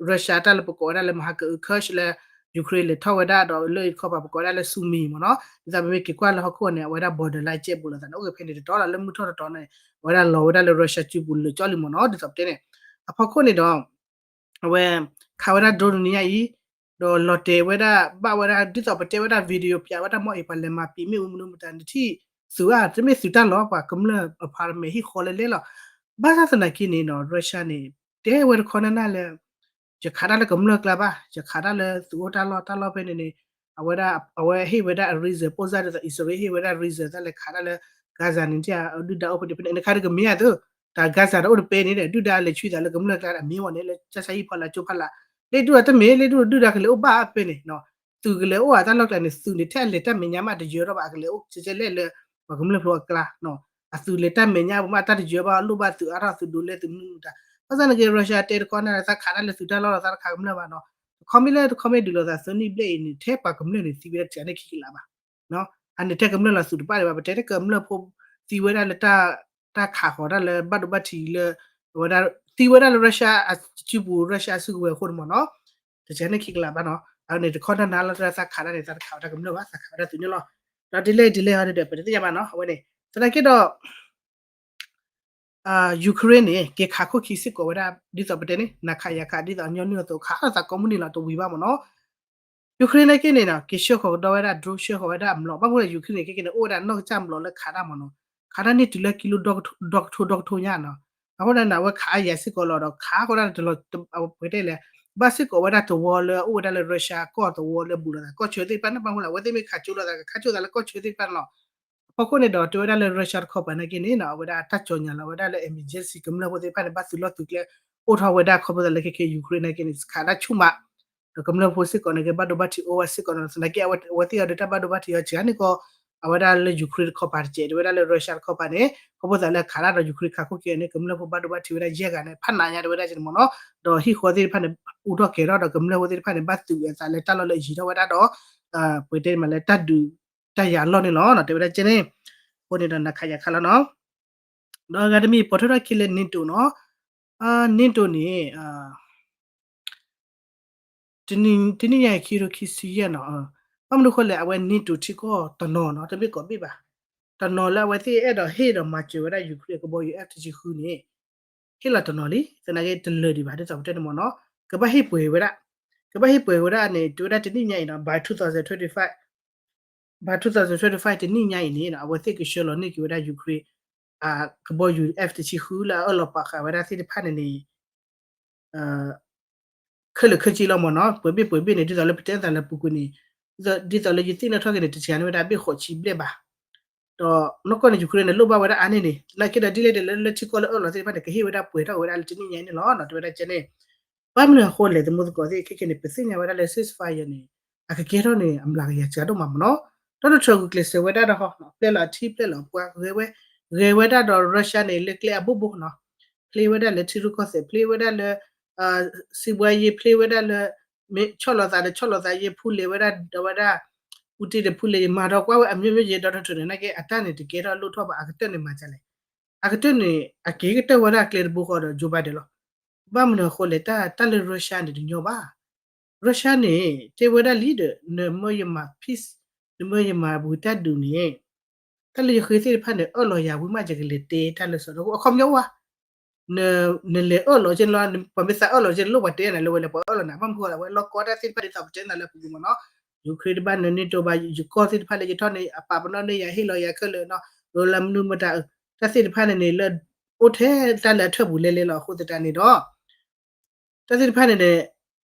Russia တၢ်လၢပကိးဝဲဒၣ်လၢ မဟာက Kursk လၢ Ukraine လဲၤထီၣ်ဝဲဒၣ်ဒီးလၢအံၤတခီပၤ ပကိးဝဲဒၣ်လၢ Sumy မ့ၢ်နီၤ, ဒ်သိးပမ့ၢ်က့ၤကွၢ်လၢဟီၣ်ခိၣ်န့ၣ် အဝဲဒၣ် borderline ကဲဘူးလိာ်သးန့ၣ် အိၣ်က့ၤဖဲန့ၣ်တတီၤလီၤ, လၢမုၢ်ထီၣ်တတီၤန့ၣ် အဝဲဒၣ်လီၤဝဲဒၣ်လၢ Russia စုပူၤလၢာ်ကၠီလံမ့ၢ်နီၤ, ဒ်သိးပတဲန့ၣ်, အဖီခိၣ်န့ၣ်ဒီး အဝဲ ခးဝဲဒၣ် drone တနံၤညါအံၤ, ဒီးလီၤတဲာ်ဝဲဒၣ် ဘၣ်ဝဲဒၣ် ဒ်သိးပတဲဝဲဒၣ် video ပၠးဝဲဒၣ်မီၢ်အံၤ ပှၤလဲၤမၤပံာ်မ့ၣ်အူမနုၤမတၤ နထံၣ်သုးဧါ, တမ့ၢ်သုးတၢ်လီၢ် ပှၤကမျၢၢ်အ apartment ဟံၣ်ဃီလဲလဲလီၤ. ဘၣ်ဆၣ်သနာ်က့န့ၣ်နီၤ Russia န့ၣ် တဲဝဲတခီနၢ်နၢ်လၢ ယခးတၢ်လၢကမျၢၢ်ကျါဘၣ်, ယခးတၢ်လၢသုးအိၣ်တၢ်လီၢ်, တၢ်လီၢ်ဖဲန့ၣ်န့ၣ် အဝဲဒၣ် အဝဲဟ့ၣ်ဝဲဒၣ်အ reason ပိၣ်စၢ်ဒ်သိး အံၣ်စရ့လးဟ့ၣ်ဝဲဒၣ် reason တၢ်လဲၤခးတၢ်လၢ Gaza န့ၣ် ဒုၣ်ဒါအိၣ်ဖဲန့ၣ် ဖဲန့ၣ် နခါတကမ့ၢ်ဧါသု, တၢ် Gaza တအိၣ်တပဲန့ၣ်ဒီး ဒုၣ်ဒါလဲၤဆှံသးလၢကမျၢၢ်ကျါ အမ့ၢ်ဝဲန့ၣ် လၢကၢ်ဆါဟံၣ်ဖီလာ်ကၠိဖီလာ်, လၢဒုၣ်ဒါတမ့ၢ် လၢဒုၣ်ဒါကလဲၤအိၣ်ဘၣ်ဖဲန့ၣ်, သုးကလဲၤအိၣ်အတၢ်လီၢ်ကျါန့ၣ် သုးန့ၣ် ထဲအလဲၤတၢ်မဲာ်ညါမးတယၢၤထီၣ်ဘၣ် အကလဲၤအိၣ်ကဲကဲလဲၣ်လၢ ပှၤကမျၢၢ်ဖိအကျါ, အသုးလဲၤတၢ်မဲာ်ညါပမ့ၢ်တၢ်တယၢၤဘၣ် လိၣ်ဘၣ်သုးအါထီၣ် သုးဒိးလဲသုးမနုၤမတၤ, ဘၣ်ဆၣ်နက့ Russia တဲတခီနၢ်နၢ် သးခးတၢ်လၢသုးတၢ်လီၢ်လီၤ သးတခးကမျၢၢ်ဘၣ်နီၤ, တခီမ့ၢ်လၢတခီမ့ၢ်ဒုးလိာ်သးသၢနံၣ်ဘျဲၣ်အံၤန့ၣ် ထဲပှၤကမျၢၢ်န့ၣ် သံဝဲဒၣ်တစှၤန့ၢ်ခံကလးဘၣ် အန့ၣ်ထဲကမျၢၢ်လီၤသုးတပၣ်ဒံးဘၣ်, ပတဲထဲကမျၢၢ်ဖိသံဝဲဒၣ်လၢ တၢ်ခးဃီၤတၢ်လၢဘၣ်ဒိဘၣ်ထံးလၢ အဝဲဒၣ် သံဝဲဒၣ်လၢ Russia အစုပူၤ Russia အစုကဝဲၤအဃိန့ၣ်မ့ၢ်နီၤ, တစှၤန့ၢ်ခံကလးဘၣ်နီၤ, အန့ၣ်တခီနၢ်နၢ်လီၤ သးခးတၢ်န့ၣ် သးတခးဝဲဒၣ်ကမျၢၢ်ဘၣ် သးခးဝဲဒၣ်သုးန့ၣ်လီၤ, ဒီးဒ်လဲၣ်ဒ်လဲၣ်ဟီဒီး ပတသ့ၣ်ညါဘၣ်နီၤ, အဝဲန့ၣ် သနာ်က့ဒီး Ukraine န့ၣ် က့ၤခးခိၣ်ခံစ့ၢ်ကီးဝဲဒၣ် ဒ်သိးပတဲန့ၣ် နၤခးယၤခး ဒ်သိးညီနုၢ်အသိး ခးအသးကိးမုၢ်နံၤလီၤ တဝံၤဘၣ်မ့ၢ်နီၤ, Ukraine နာ်က့န့ၣ်နီၤ က့ၤဆှၢဃီၤကဒီးဝဲဒၣ် drone ဆှၢဃီၤဝဲဒၣ်အမျိာ် ဘၣ်မနုၤလဲၣ် Ukraine န့ၣ် ခဲက့န့ၣ် အိၣ်ဝဲဒၣ်နီၢ်ကစၢ်မျိာ်လၢခးတၢ်မ့ၢ်နီၤ, ခးတၢ်န့ၢ်တုၤလၢကံလိ ဒီကထိဒီကထိညါနီၤ, အဃိန့ၣ် အဝဲခးအါယၤစ့ၢ်ကီးလီၤဒီး ခးဃီဒၣ်တလီၤ ပတဲလဲၣ်, ဘၣ်စ့ၢ်ကီးဝဲဒၣ်တဝီလၢအအိၣ်ဝဲဒၣ်လၢ Russia ကီၢ်တဝီလၢဘူးလိာ်သး ကီၢ်ဆၢသ့ၣ်တဖၣ်န့ၣ် ဘၣ်မနုၤလဲၣ် အဝဲသ့ၣ်မ့ၢ်ခးကၠိလိာ်သး ကခးကၠိသးလၢကီၢ်ဆၢသ့ၣ်တဖၣ်န့ၣ်လီၤ. အဖီခိၣ်န့ၣ်ဒီး တဲဝဲဒၣ်လၢ Russia တခီပၤနာ်က့န့ၣ်နီၤ အဝဲဒၣ်တၢ်ကၠီညါလီၤဝဲဒၣ်လၢ emergency ကမျၢၢ်ဖိသ့ၣ်တဖၣ်န့ၣ် ဘၣ်သုးလီၢ်သုးကျဲ အိၣ်ထီၣ်ဝဲဒၣ်ခီဖျိသးလၢခဲခဲ Ukraine နာ်က့န့ၣ် ခးတၢ်ဆူၣ်မး ဒီးကမျၢၢ်ဖိစ့ၢ်ကီးနာ်က့ ဘၣ်ဒိဘၣ်ထံးအိၣ်ဝဲစ့ၢ်ကီးနီၤ သနာ်က့ အဝဲသ့ၣ်အီၤဒီးတၢ်ဘၣ်ဒိဘၣ်ထံးအီၤစှၤန့ၢ်ကီး အဝဲဒၣ်လၢ Ukraine တခီပၤတစဲး တဲဝဲဒၣ်လၢ Russia တခီပၤန့ၣ် ခီဖျိသးလၢခးတၢ်ဒီး Ukraine ခးခိၣ်က့ၤန့ၣ် ကမျၢၢ်ဖိဘၣ်ဒိဘၣ်ထံးဝဲဒၣ်ယဲၢ်ဂၤန့ၣ် ဖးနးညါတဲဝဲဒၣ်က့န့ၣ်မ့ၢ်နီၤ, ဒီးဟံၣ်ဃီသ့ၣ်တဖၣ်န့ၣ် အူထီၣ်ကဲၤထီၣ်ဒီးကမျၢၢ်ဖိသ့ၣ်တဖၣ်န့ၣ် ဘၣ်သုးအသးလၢတၢ်လီၢ်လၢအယံၤထီၣ်ဝဲဒၣ်ဒီး ပတဲမးလၢတၢ်ဒုး တၢ်ယၤအလီၢ်န့ၣ်လီၤ တဲဝဲဒၣ်ကဲန့ၣ်, အဃိန့ၣ်ဒီးနၤခးယၤခးလီၤနီၤ, ဒီးအဂၤတမံၤ ပိာ်ထွဲထီၣ်ခံလၢ NATO နီၤ, NATO န့ၣ် တနံၤညါအံၤ ခံကထိခံဆံယဲၢ်နီၤ, ဘၣ်မနုၤအဃိလဲၣ် အဝဲ NATO ထံကီၢ်တနီၤနီၤ တမ့ၢ်ကိးဘ့ၣ်ဘၣ်, တနီၤလၢအဝဲသ့ၣ်အဲၣ်ဒိးဟ့ၣ်ဒီးမၤစၢၤဝဲဒၣ် Ukraine ကဘီယူၤ F တဆံဃုန့ၣ် ဟ့ၣ်လီၤတနီၤလံ သနာ်က့တလၢာ်ဒံးဘၣ် ဒ်သိးပတဲန့ၣ်မ့ၢ်နီၤ, ကဘၣ်ဟ့ၣ်ပှဲၤဝဲဒၣ်, ကဘၣ်ဟ့ၣ်ပှဲၤဝဲဒၣ်န့ၣ် တဲဝဲဒၣ်တနံၣ်ညါအံၤနီၤ by two thousand twenty-five, by two thousand twenty-five တနံၣ်ညါအံၤန့ၣ် အဝဲသ့ၣ်ကဆှၢလီၤန့ၢ်က့ၤဝဲဒၣ် Ukraine ကဘီယူၤ F တဆံဃုလၢအအၢၣ်လီၤပာ်ဃာ်ဝဲဒၣ်သ့ၣ်တဖၣ်န့ၣ်န့ၣ် ခဲလၢာ်ခဲဆ့လီၤမ့ၢ်နီၤ, ပှဲၤဘ့ၣ်ပှဲၤဘ့ၣ်န့ၣ် ဒ်သိးလၢပတဲသးလၢပူၤကွံာ်န့ၣ်, ဒ်သိးလၢယသ့ၣ်နီၣ်ထီၣ်က့ၤန့ၣ် တစှၤန့ၢ်ဝဲဒၣ်ဘ့ၣ်ဃိးဆံဘျဲၣ်ဘၣ်, ဒီးနီၢ်ကီၢ်န့ၣ် Ukraine န့ၣ် လိၣ်ဘၣ်ဝဲဒၣ်အါန့ၢ်န့ၣ် သနာ်က့ဒီးဒ်လဲၣ်ဒီး လၢလၢထံကီၢ်လၢအၢၣ်လီၤသ့ၣ်တဖၣ်န့ၣ် ကဟ့ၣ်ဝဲဒၣ်ပှဲၤထီၣ်ဝဲဒၣ်လၢတနံၣ်ညါအံၤန့ၣ်လီၤ တဲဝဲဒၣ်ကဲန့ၣ်, ဘၣ်မနုၤအဃိလဲၣ် သမူသကိးသ့ၣ်ခဲကဲန့ၣ် ပသ့ၣ်ညါဝဲဒၣ်လၢ ceasefire န့ၣ် အကကဲထီၣ်န့ၣ် အမျးကယၤစှၤဒိၣ်မးမ့ၢ်နီၤ, ဒီးတထၢၣ်ဂုာ်ကျဲးစၢးဝဲဒၣ်ဒီး ပျဲလီၤအထံပျဲလီၤအပှၤ ဂဲၤဝဲ, ဂဲၤဝဲဒၣ်ဒီး Russia န့ၣ် လၢကျဲအဘိဘိနီၤ, ဖျ့ဝဲဒၣ်လၢထံရူၢ်ကီၢ်သဲး ဖျ့ဝဲဒၣ်လၢ စံးဘှါယ့ ဖျ့ဝဲဒၣ်လၢ မ့ၢ်ဆီၣ်လီၤသးဒီးဆီၣ်လီၤသးယ့ ဖူလဲၤဝဲဒၣ်ဒီးဝဲဒၣ် ပူတ့ၢ်ဒီးဖူလဲၤယ့ မၤဒီးကွၢ်ဝဲအမျိုးမျိုးယ့ ဒီးတထၢၣ်န့ၣ် နာ်က့အတၢ်န့ၣ် တကဲထီၣ်လိၣ်ထီၣ်ဘၣ် အကတၢၢ်န့ၣ်မၤဒ်လဲၣ်, အကတၢၢ်န့ၣ် အက့ၤကတၢၢ်ဝဲဒၣ်ကျဲတဘိဃီဒီး Joe Biden လီၤ, ဘၣ်မနုၤအဃိလဲၣ် တၢ်လၢ Russia န့ၣ် တညီဘၣ်, Russia န့ၣ် တဲဝဲဒၣ်လံဒီး နမ့ၢ်ယမၤ peace နမ့ၢ်ယမၤဝံၤတၢ်ဒုးန့ၣ် တၢ်လၢယဃ့သ့ၣ်တဖၣ်န့ၣ် အၢၣ်လီၤယၤဝံၤမး ယကလဲၤတဲတၢ်လၢစီၤဒီး အခီပညီဝဲ နလဲၤအၢၣ်လီၤက့န့ၣ်လီၤ, ပှၤမ့ၢ်သးအၢၣ်လီၤက့န့ၣ် လိၣ်ပှၤတဲနၤလၢဝဲလဲၣ် ပှၤအၢၣ်လီၤနၤ ဘၣ်မနုၤဃိလဲၣ် အဝဲလီၢ်ကီတၢ်သ့ၣ်တဖၣ်ဒ်သိးပတဲနၤလၢအပူၤမ့ၢ်နီၤ, ယူၤခရ့တဘၣ်နၢၤ NATO ဘၣ် ယကီၢ်သ့ၣ်တဖၣ်လၢယထီၣ်န့ၣ် အပာ်ပနီၣ်န့ၢ်ယၤ ဟ့ၣ်လီၤယၤခဲလၢာ်နီၤ, လၢမနုၤမတၤ တၢ်သ့ၣ်တဖၣ်န့ၣ်န့ၣ်လၢ အိၣ်ထဲတၢ်လၢအထၢၣ်ပူၤလဲလဲလီၤ အဃိသတးန့ၣ်ဒီး တၢ်သ့ၣ်တဖၣ်န့ၣ်န့ၣ်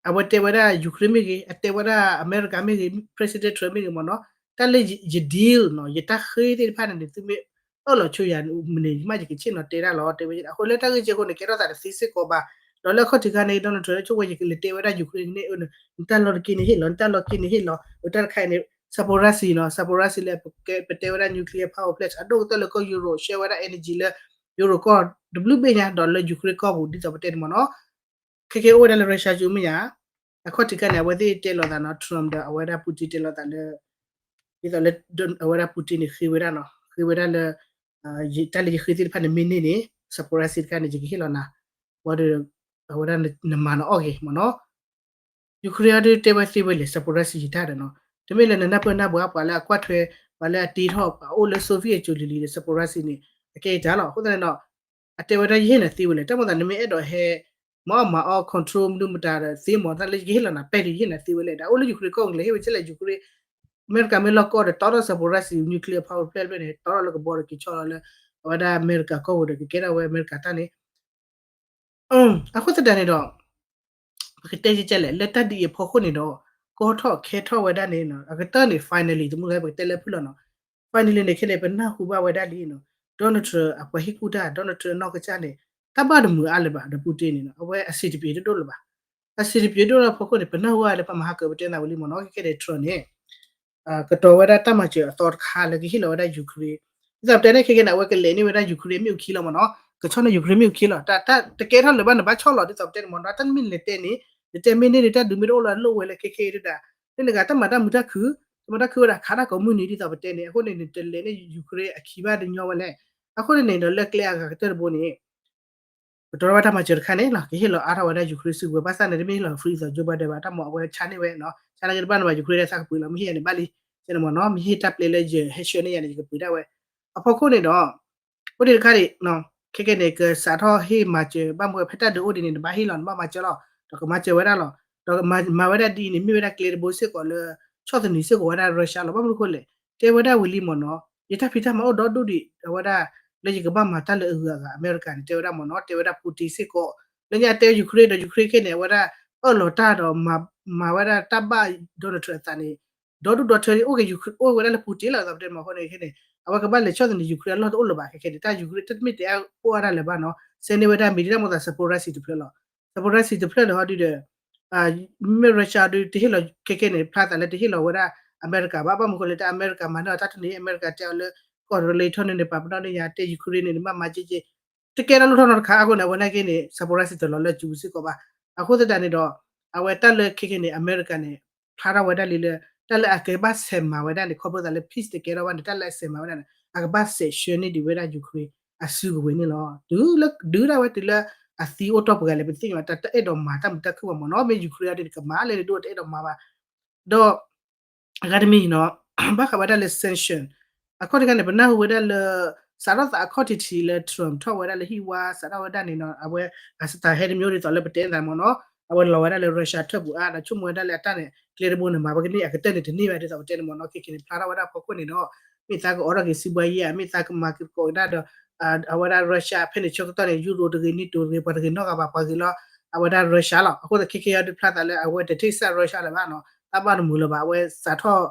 အဝဲတဲဝဲဒၣ်ယူၤခရ့မ့ၢ်ဂ့ၤ, အတဲဝဲဒၣ်အမဲရကၤမ့ၢ်ဂ့ၤ, President Trump မ့ၢ်ဂ့ၤမ့ၢ်နီၤ, တၢ်လၢယ deal နီၤ, ယတၢ်ဃ့သ့ၣ်တဖၣ်န့ၣ်န့ၣ် သုမ့ၢ်အၢၣ်လီၤဆိယၤမ့ၢ်န့ၣ် ယမ့ၢ်ယကဆ့ၣ်နီၤတဲတၢ်လီၤ တဲဝဲ အဃိလၢတၢ်ဂ့ၢ်ကဲအဃိန့ၣ် ကဲထီၣ်သးတသ့စ့ၢ်ကီးဘၣ်, ဒီးလၢအခီၣ်ထံးခါန့ၣ် Donald Trump ဆိကမိၣ်ဝဲ ယကလဲၤတဲဝဲဒၣ်ယူၤခရ့န့ၣ် နတၢ်လီၢ်တက့န့ၣ်ဟ့ၣ်လီၤ, နတၢ်လီၢ်တက့န့ၣ်ဟ့ၣ်လီၤ, တၢ်တခါအံၤန့ၣ် Zaporizhzhia နီၤ, Zaporizhzhia လၢပတဲဝဲဒၣ် nuclear power plant အဒိၣ်ကတၢၢ်လၢကီၢ် Europe ဆှၢဝဲဒၣ် energy လၢ Europe ကီၢ်တဘျုးဘ့ၣ်ညါ ဒီးလၢယူၤခရ့ကီၢ်ပူၤ ဒ်သိးပတဲန့ၣ်မ့ၢ်နီၤ, ခဲကဲအိၣ်ဝဲဒၣ်လၢ Russia ကၠိမ့ၢ်ယၤ, အခီၣ်ထံးခါန့ၣ် အဝဲသ့ၣ်တဲလိာ်သးနီၤ Trump ဒီးအဝဲဒၣ် Putin တဲလိာ်သးလၢ ဒ်သိးလၢ အဝဲဒၣ် Putin န့ၣ် ဃ့ဝဲဒၣ်နီၤ, ဃ့ဝဲဒၣ်လၢ တၢ်လၢယဃ့သ့ၣ်တဖၣ်န့ၣ်မ့ၢ်န့ၢ်န့ၣ် Zaporizhzhia တခါန့ၣ် ယကဟ့ၣ်လီၤနၤ, ဝံၤဒီး အဝဲဒၣ်နမၤနအီၣ်ဂ့ၤမ့ၢ်နီၤ ယူၤခရ့အံၤဒုးတဲဝဲသ့ဝဲလဲၣ် Zaporizhzhia ယတၢ်ဒီးနီၤ, တမ့ၢ်လၢနနၢ်ပၢၢ်နၢ်ဘှါ ပှၤလၢအကွၢ်ထွဲ ပှၤလၢအတ့ထီၣ် ပှၤအိၣ်လၢ Soviet ကၠိလံၤလံၤဒီး Zaporizhzhia န့ၣ် အကဲအံၤတၢ်လီၤ. အဃိသတးန့ၣ်ဒီး အတဲဝဲဒၣ်ယဟ့ၣ်နၤသ့ဝဲလဲၣ်, တၢ်မၤသးနမ့ၢ်အဲၣ်ဒိးဟဲ မၤအီၣ်မၤအီ control မနုၤမတၤဒီးသ့မ့ၢ် တၢ်လၢယကဟ့ၣ်လီၤနၤပဲၢ်ဒီး ယဟ့ၣ်နၤသ့ဝဲလဲၣ်, ဒီးအိၣ်လၢယူၤခရ့ကီၢ်ပူၤလဲၣ် ဟ့ၣ်ဝဲကဲလဲၣ် ယူၤခရ့ အမဲရကၤမ့ၢ်လီၢ်ကီၢ်ဒီး တီထီၣ် Zaporizhzhia nuclear power plant ဖျၢၣ်န့ၣ် တီထီၣ်လၢကဘီဒီးက့ၤဆီလီၤလၢ အဝဲဒၣ်အမဲရကၤကီၢ်ပူၤဒီး ကကဲထီၣ်ဝဲအမဲရကၤတၢ်န့ၣ် အဃိသတးန့ၣ်ဒီး ပကတဲယကဲလဲၣ် လၢတၢ်ဒ်အံၤအဖီခိၣ်န့ၣ်ဒီး ကီထီၣ်ခဲထီၣ်ဝဲဒၣ်န့ၣ် အကတၢၢ်န့ၣ် finally တမူတခါ ပကတဲလၢဖုၣ်လီၤနီၤ, finally န့ၣ် ခဲန့ၣ် ပနၢ်ဟူဘၣ်ဝဲဒၣ်လံနီၤ, Donald Trump အပှၤဟ့ၣ်ကူၣ်တၢ် Donald Trump အနီၢ်ကစၢ်န့ၣ် တၢ်ဘၣ်တမုာ်အါလၢၤဘၣ် ဒီး Putin န့ၣ်နီၤ အဝဲအဆင်တပြေတဒိၣ်လၢၤဘၣ်. အဆင်တပြေတဒိၣ်လၢအဖီခိၣ်န့ၣ် ပနၢ်ဟူဘၣ်လၢပမၤဟးကၢၤပတဲနၤဝံၤလံမ့ၢ်နီၤ ခဲခဲန့ၣ် Trump န့ၣ် ကတီၤဝဲဒၣ်တၢ်မၤစၢၤအသီတခါလၢကဟ့ၣ်လီၤဝဲဒၣ်ယူၤခရ့, ဒ်သိးပတဲန့ၣ် ခဲခဲန့ၣ် အဝဲကလဲၤန့ၢ်ဝဲဒၣ်ယူၤခရ့မ့ၣ်အူခံလီၤမ့ၢ်နီၤ, ကဆီၣ်န့ၢ်ယူၤခရ့မ့ၣ်အူခံလီၤ, တၢ်တကဲထီၣ်လၢၤဘၣ်န့ၣ် ဘၣ်ဆီၣ်လီၤ ဒ်သိးပတဲန့ၣ်မ့ၢ်နီၤ, တၢ်မ့ၢ်လဲၤတဲန့ၣ် နတဲမ့ၢ်န့ၢ်ဒုး တၢ်ဒုးမ့ၢ်တအိၣ်လၢအလိၣ်ဝဲလၢခဲခဲအံၤဒၣ်, လၢနဂၤတၢ်မၤတၢ်မုာ်တၢ်ခုၣ်, တၢ်မၤတၢ်ခုၣ်ဝဲဒၣ်ခးတၢ်ကိးမုၢ်နံၤ ဒ်သိးပတဲန့ၣ်, အဃိန့ၣ် နတလဲၤန့ၢ်ယူၤခရ့အခံဘၣ်တညီဝဲလဲၣ်, အဃိန့ၣ်န့ၣ်ဒီး လၢကျဲအဂၤကတၢၢ်တဘိန့ၣ် ကတီၤထီၣ်ဝဲတၢ်မၤစၢၤတခါန့ၣ်လီၤ, ကဟ့ၣ်လီၤအါထီၣ်ဝဲဒၣ်ယူၤခရ့စုကဝဲၤ, ဘၣ်ဆၣ်န့ၣ် တမ့ၢ်ဟ့ၣ်လီၤ free ဒ်သိး Joe Biden ဘၣ်, တၢ်မၤအဝဲဆါန့ၢ်ဝဲနီၤ, ဆါန့ၢ်က့ၤတဘၣ်န့ၣ်ဘၣ် ယူၤခရ့ဒီးသးကပှ့ၤလီၤ မ့ၢ်ဟ့ၣ်ယၤန့ၣ်ဘၣ်လံ, ကဲန့ၣ်မ့ၢ်နီၤ, မ့ၢ်ဟ့ၣ်တၢ်ပျဲလၢယဟဲဆှၢန့ၢ်ယၤန့ၣ် ယကပှ့ၤဒၣ်ဝဲ, အဖီခိၣ်န့ၣ်ဒီး အိၣ်ဒံးတခါဒံး ခဲကဲန့ၣ် ကစးထီၣ်ဟ့ၣ်မၤစၢၤ ဘၣ်မနုၤဖဲတၢ်ဒုးအိၣ်ဒံးန့ၣ် နဘၣ်ဟ့ၣ်လီၤ နဘၣ်မၤစၢၤလီၤ, ဒီးကမၤစၢၤဝဲဒၣ်လီၤ, ဒီးမၤဝဲဒၣ်ဒ်အံၤန့ၣ် မ့ၢ်ဝဲဒၣ်ကျဲတဘိစ့ၢ်ကီးလၢ ဆီၣ်သနံးစ့ၢ်ကီးဝဲဒၣ် Russia လီၤ, ဘၣ်မနုၤအဃိလဲၣ်, တဲဝဲဒၣ်ဝံၤလံမ့ၢ်နီၤ, ယတၢ်ဖံးတၢ်မၤအိၣ်ဒီဒူၣ်ဒံး အဝဲဒၣ် လၢယကဘၣ်မၤတၢ်လၢအဂုၤအဂၤ အမဲရကၤန့ၣ် တဲဝဲဒၣ်မ့ၢ်နီၤ, တဲဝဲဒၣ် Putin စ့ၢ်ကီး, လၢညါတဲယူၤခရ့ဒီး ယူၤခရ့ခဲန့ၣ် အဝဲဒၣ် အၢၣ်လီၤတၢ်ဒီး မၤဝဲဒၣ်တၢ်ဘၣ် Donald Trump အသးန့ၣ် ဒီဒူၣ်ဒီထၢန့ၣ် အိၣ်က့ၤ အိၣ်ဝဲဒၣ်လၢ Putin လီၤ, ဒ်သိးပတဲမ့ၢ်အဃိန့ၣ်ခဲန့ၣ် အဝဲကဘၣ်လဲၤဆီၣ်သနံးယူၤခရ့အလီၢ်တအိၣ်လၢၤဘၣ်, ခဲခဲန့ၣ် တၢ်ယူၤခရ့တမ့ၢ်တဲအါပှၢ်တၢ်လၢၤဘၣ်နီၤ, ဆဲးန့ၢ်ဝဲဒၣ်မ့ၢ်ဒ်တၢ်မိၣ်သး Zaporizhzhia တဖျၢၣ်လီၤ, Zaporizhzhia တဖျၢၣ်န့ၣ်ဟီဒုဒီး မ့မ့ၢ် Russia ဒု တဟ့ၣ်လီၤ ခဲခဲန့ၣ် ဖျါသးလၢတဟ့ၣ်လီၤဝဲဒၣ်အမဲရကၤဘၣ်, ဘၣ်မနုၤအဃိလဲၣ် တၢ်အမဲရကၤမၤန့ၢ်အီၤတၢ်တန့ၢ် အမဲရကၤတဲအီၤလၢ ကီၢ်တရၢလၢယထီၣ်န့ၢ်န့ၣ် ပာ်ပနီၣ်န့ၢ်ယၤ တဲယူၤခရ့န့ၣ် နဘၣ်မၤက့က့ တကဲထီၣ်လိၣ်ထီၣ်နီတခါအဃိန့ၣ် အဝဲနာ်က့န့ၣ် Zaporizhzhia တလီၤလၢအစုပူၤစ့ၢ်ကီးဘၣ်, အဃိသတးန့ၣ်ဒီး အဝဲတၢ်လၢခဲခဲန့ၣ် အမဲရကၤန့ၣ် ဖျါထီၣ်ဝဲဒၣ်လံလၢ တၢ်လၢအကဘၣ်ဆဲးမၤဝဲဒၣ်န့ၣ် ခီဖျိသးလၢ peace တကဲထီၣ်ဘၣ်န့ၣ် တၢ်လၢအဆဲးမၤဝဲဒၣ်န့ၣ် အကဘၣ်ဆဲးဆှၢန့ၢ်ဒံးဝဲဒၣ်ယူၤခရ့အစုကဝဲၤန့ၣ်လီၤ, တုၤလၢဒုးဒၣ်ဝဲတုၤလၢအသံအိၣ်တီၢ်ပှဲၤဂၤလဲၣ် ပသ့ၣ်ညါ တၢ်တအဲၣ်ဒိးမၤတၢ်မုာ်တၢ်ခုၣ်ဘၣ်မ့ၢ်နီၤ, မ့ၢ်ယူၤခရ့အံၤဒ်န့ၣ် ကမၤလဲၣ်န့ၣ်ဒိၣ်တအဲၣ်ဒိးမၤဘၣ်, ဒီး အဂၤတမံၤနီၤ ဘၣ်ဃးဝဲဒၣ်လၢ sanction အခီၣ်ထံးခါန့ၣ် ပနၢ်ဟူဝဲဒၣ်လၢ စးထီၣ်သးအခီၣ်ထံးထံးလၢ Trump ထီၣ်ဝဲဒၣ်လၢဟံၣ်ဝါ စးထီၣ်ဝဲဒၣ်န့ၣ်နီၤ အဝဲအစတၢ်ဟဲတမံၤဒ်သိးလၢပတဲသးမ့ၢ်နီၤ အဝဲလီၤဝဲဒၣ်လၢ Russia ထၢၣ်ပူၤအါ ဒီးဆိကမိၣ်ဝဲဒၣ်လၢအတၢ်န့ၣ် ကျဲတဘိန့ၣ် မၤဝဲကန့ၢ်အကတၢၢ်န့ၣ် တန့ၢ်ဘၣ်ဒ်သိးပတဲန့ၣ်မ့ၢ်နီၤ ခဲခဲန့ၣ် ဖျါထီၣ်ဝဲဒၣ်ဖီခိၣ်န့ၣ်ဒီး မ့ၢ်သးကအိးထီၣ်က့ၤစံးဘှါယဲၢ် မ့ၢ်သးကမၤက့ၤကိးကဒါဒီး အဝဲဒၣ် Russia ဖဲန့ၣ်ဆၢကတီၢ်န့ၣ် ယူရိတဂ့ၤ NATO တဂ့ၤ ပှၤတဂ့ၤနီတဂၤဘၣ် ပှၤဂ့ၤလီၤ အဝဲဒၣ် Russia လီၤ. အဃိသတးခဲခဲအံၤဒုးဖျါသးလၢအဝဲတထံၣ်စၢ် Russia လၢၤဘၣ်နီၤ တၢ်ဘၣ်တမုာ်လၢၤဘၣ် အဝဲစးထီၣ်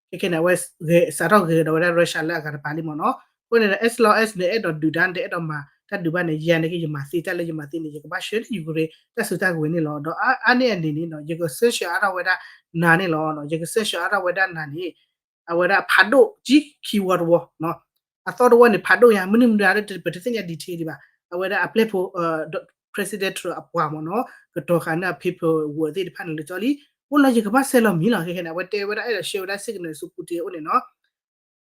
ခဲခဲန့ၣ် အဝဲစးထီၣ်ဂဲၤဒီးဝဲဒၣ် Russia လၢအဂၤတပၤလံမ့ၢ်နီၤ. အဃိန့ၣ်ဒီး as long as နအဲၣ်ဒိးဒုးဒါ နတအဲၣ်ဒိးမၤတၢ်ဒုးဘၣ်န့ၣ် ယၤန့ၣ်က့ ယမၤသ့တၢ်လၢယမၤသ့န့ၣ် ယကဘၣ်ဆှၢန့ၢ်ယူၤကရ့ တၢ်စုတၢ်ကဝဲၤန့ၣ်လီၤ. ဒီးအါန့ၢ်အန့ၣ်န့ၣ် ယက sanction အါထီၣ်ဝဲဒၣ်နၤန့ၣ်လီၤ. ယက sanction အါထီၣ်ဝဲဒၣ်နၤန့ၣ် အဝဲဒၣ်ဖးဒိၣ်ကံခံဝီတဝီ အသီတဝီန့ၣ် ဖးဒိၣ်ညါ မနုၤမတၤလၢပတသ့ၣ်ညါ detail ဒံးဘၣ်. အဝဲဒၣ်အပျဲၢ်ဖိ President Trump အပှၤမ့ၢ်နီၤ ကတီၤဃာ်န့ၢ်အ paperwork သ့ၣ်တဖၣ်န့ၣ်လၢကၠီလံ. အိၣ်လီၤ ယကဘၣ်ဆဲးလီၤမံၤလီၤ ခဲခဲန့ၣ် အဝဲတဲဝဲဒၣ်အဲၣ်ဒိး share ဝဲဒၣ် signal ဆူ Putin အအိၣ်န့ၣ်နီၤ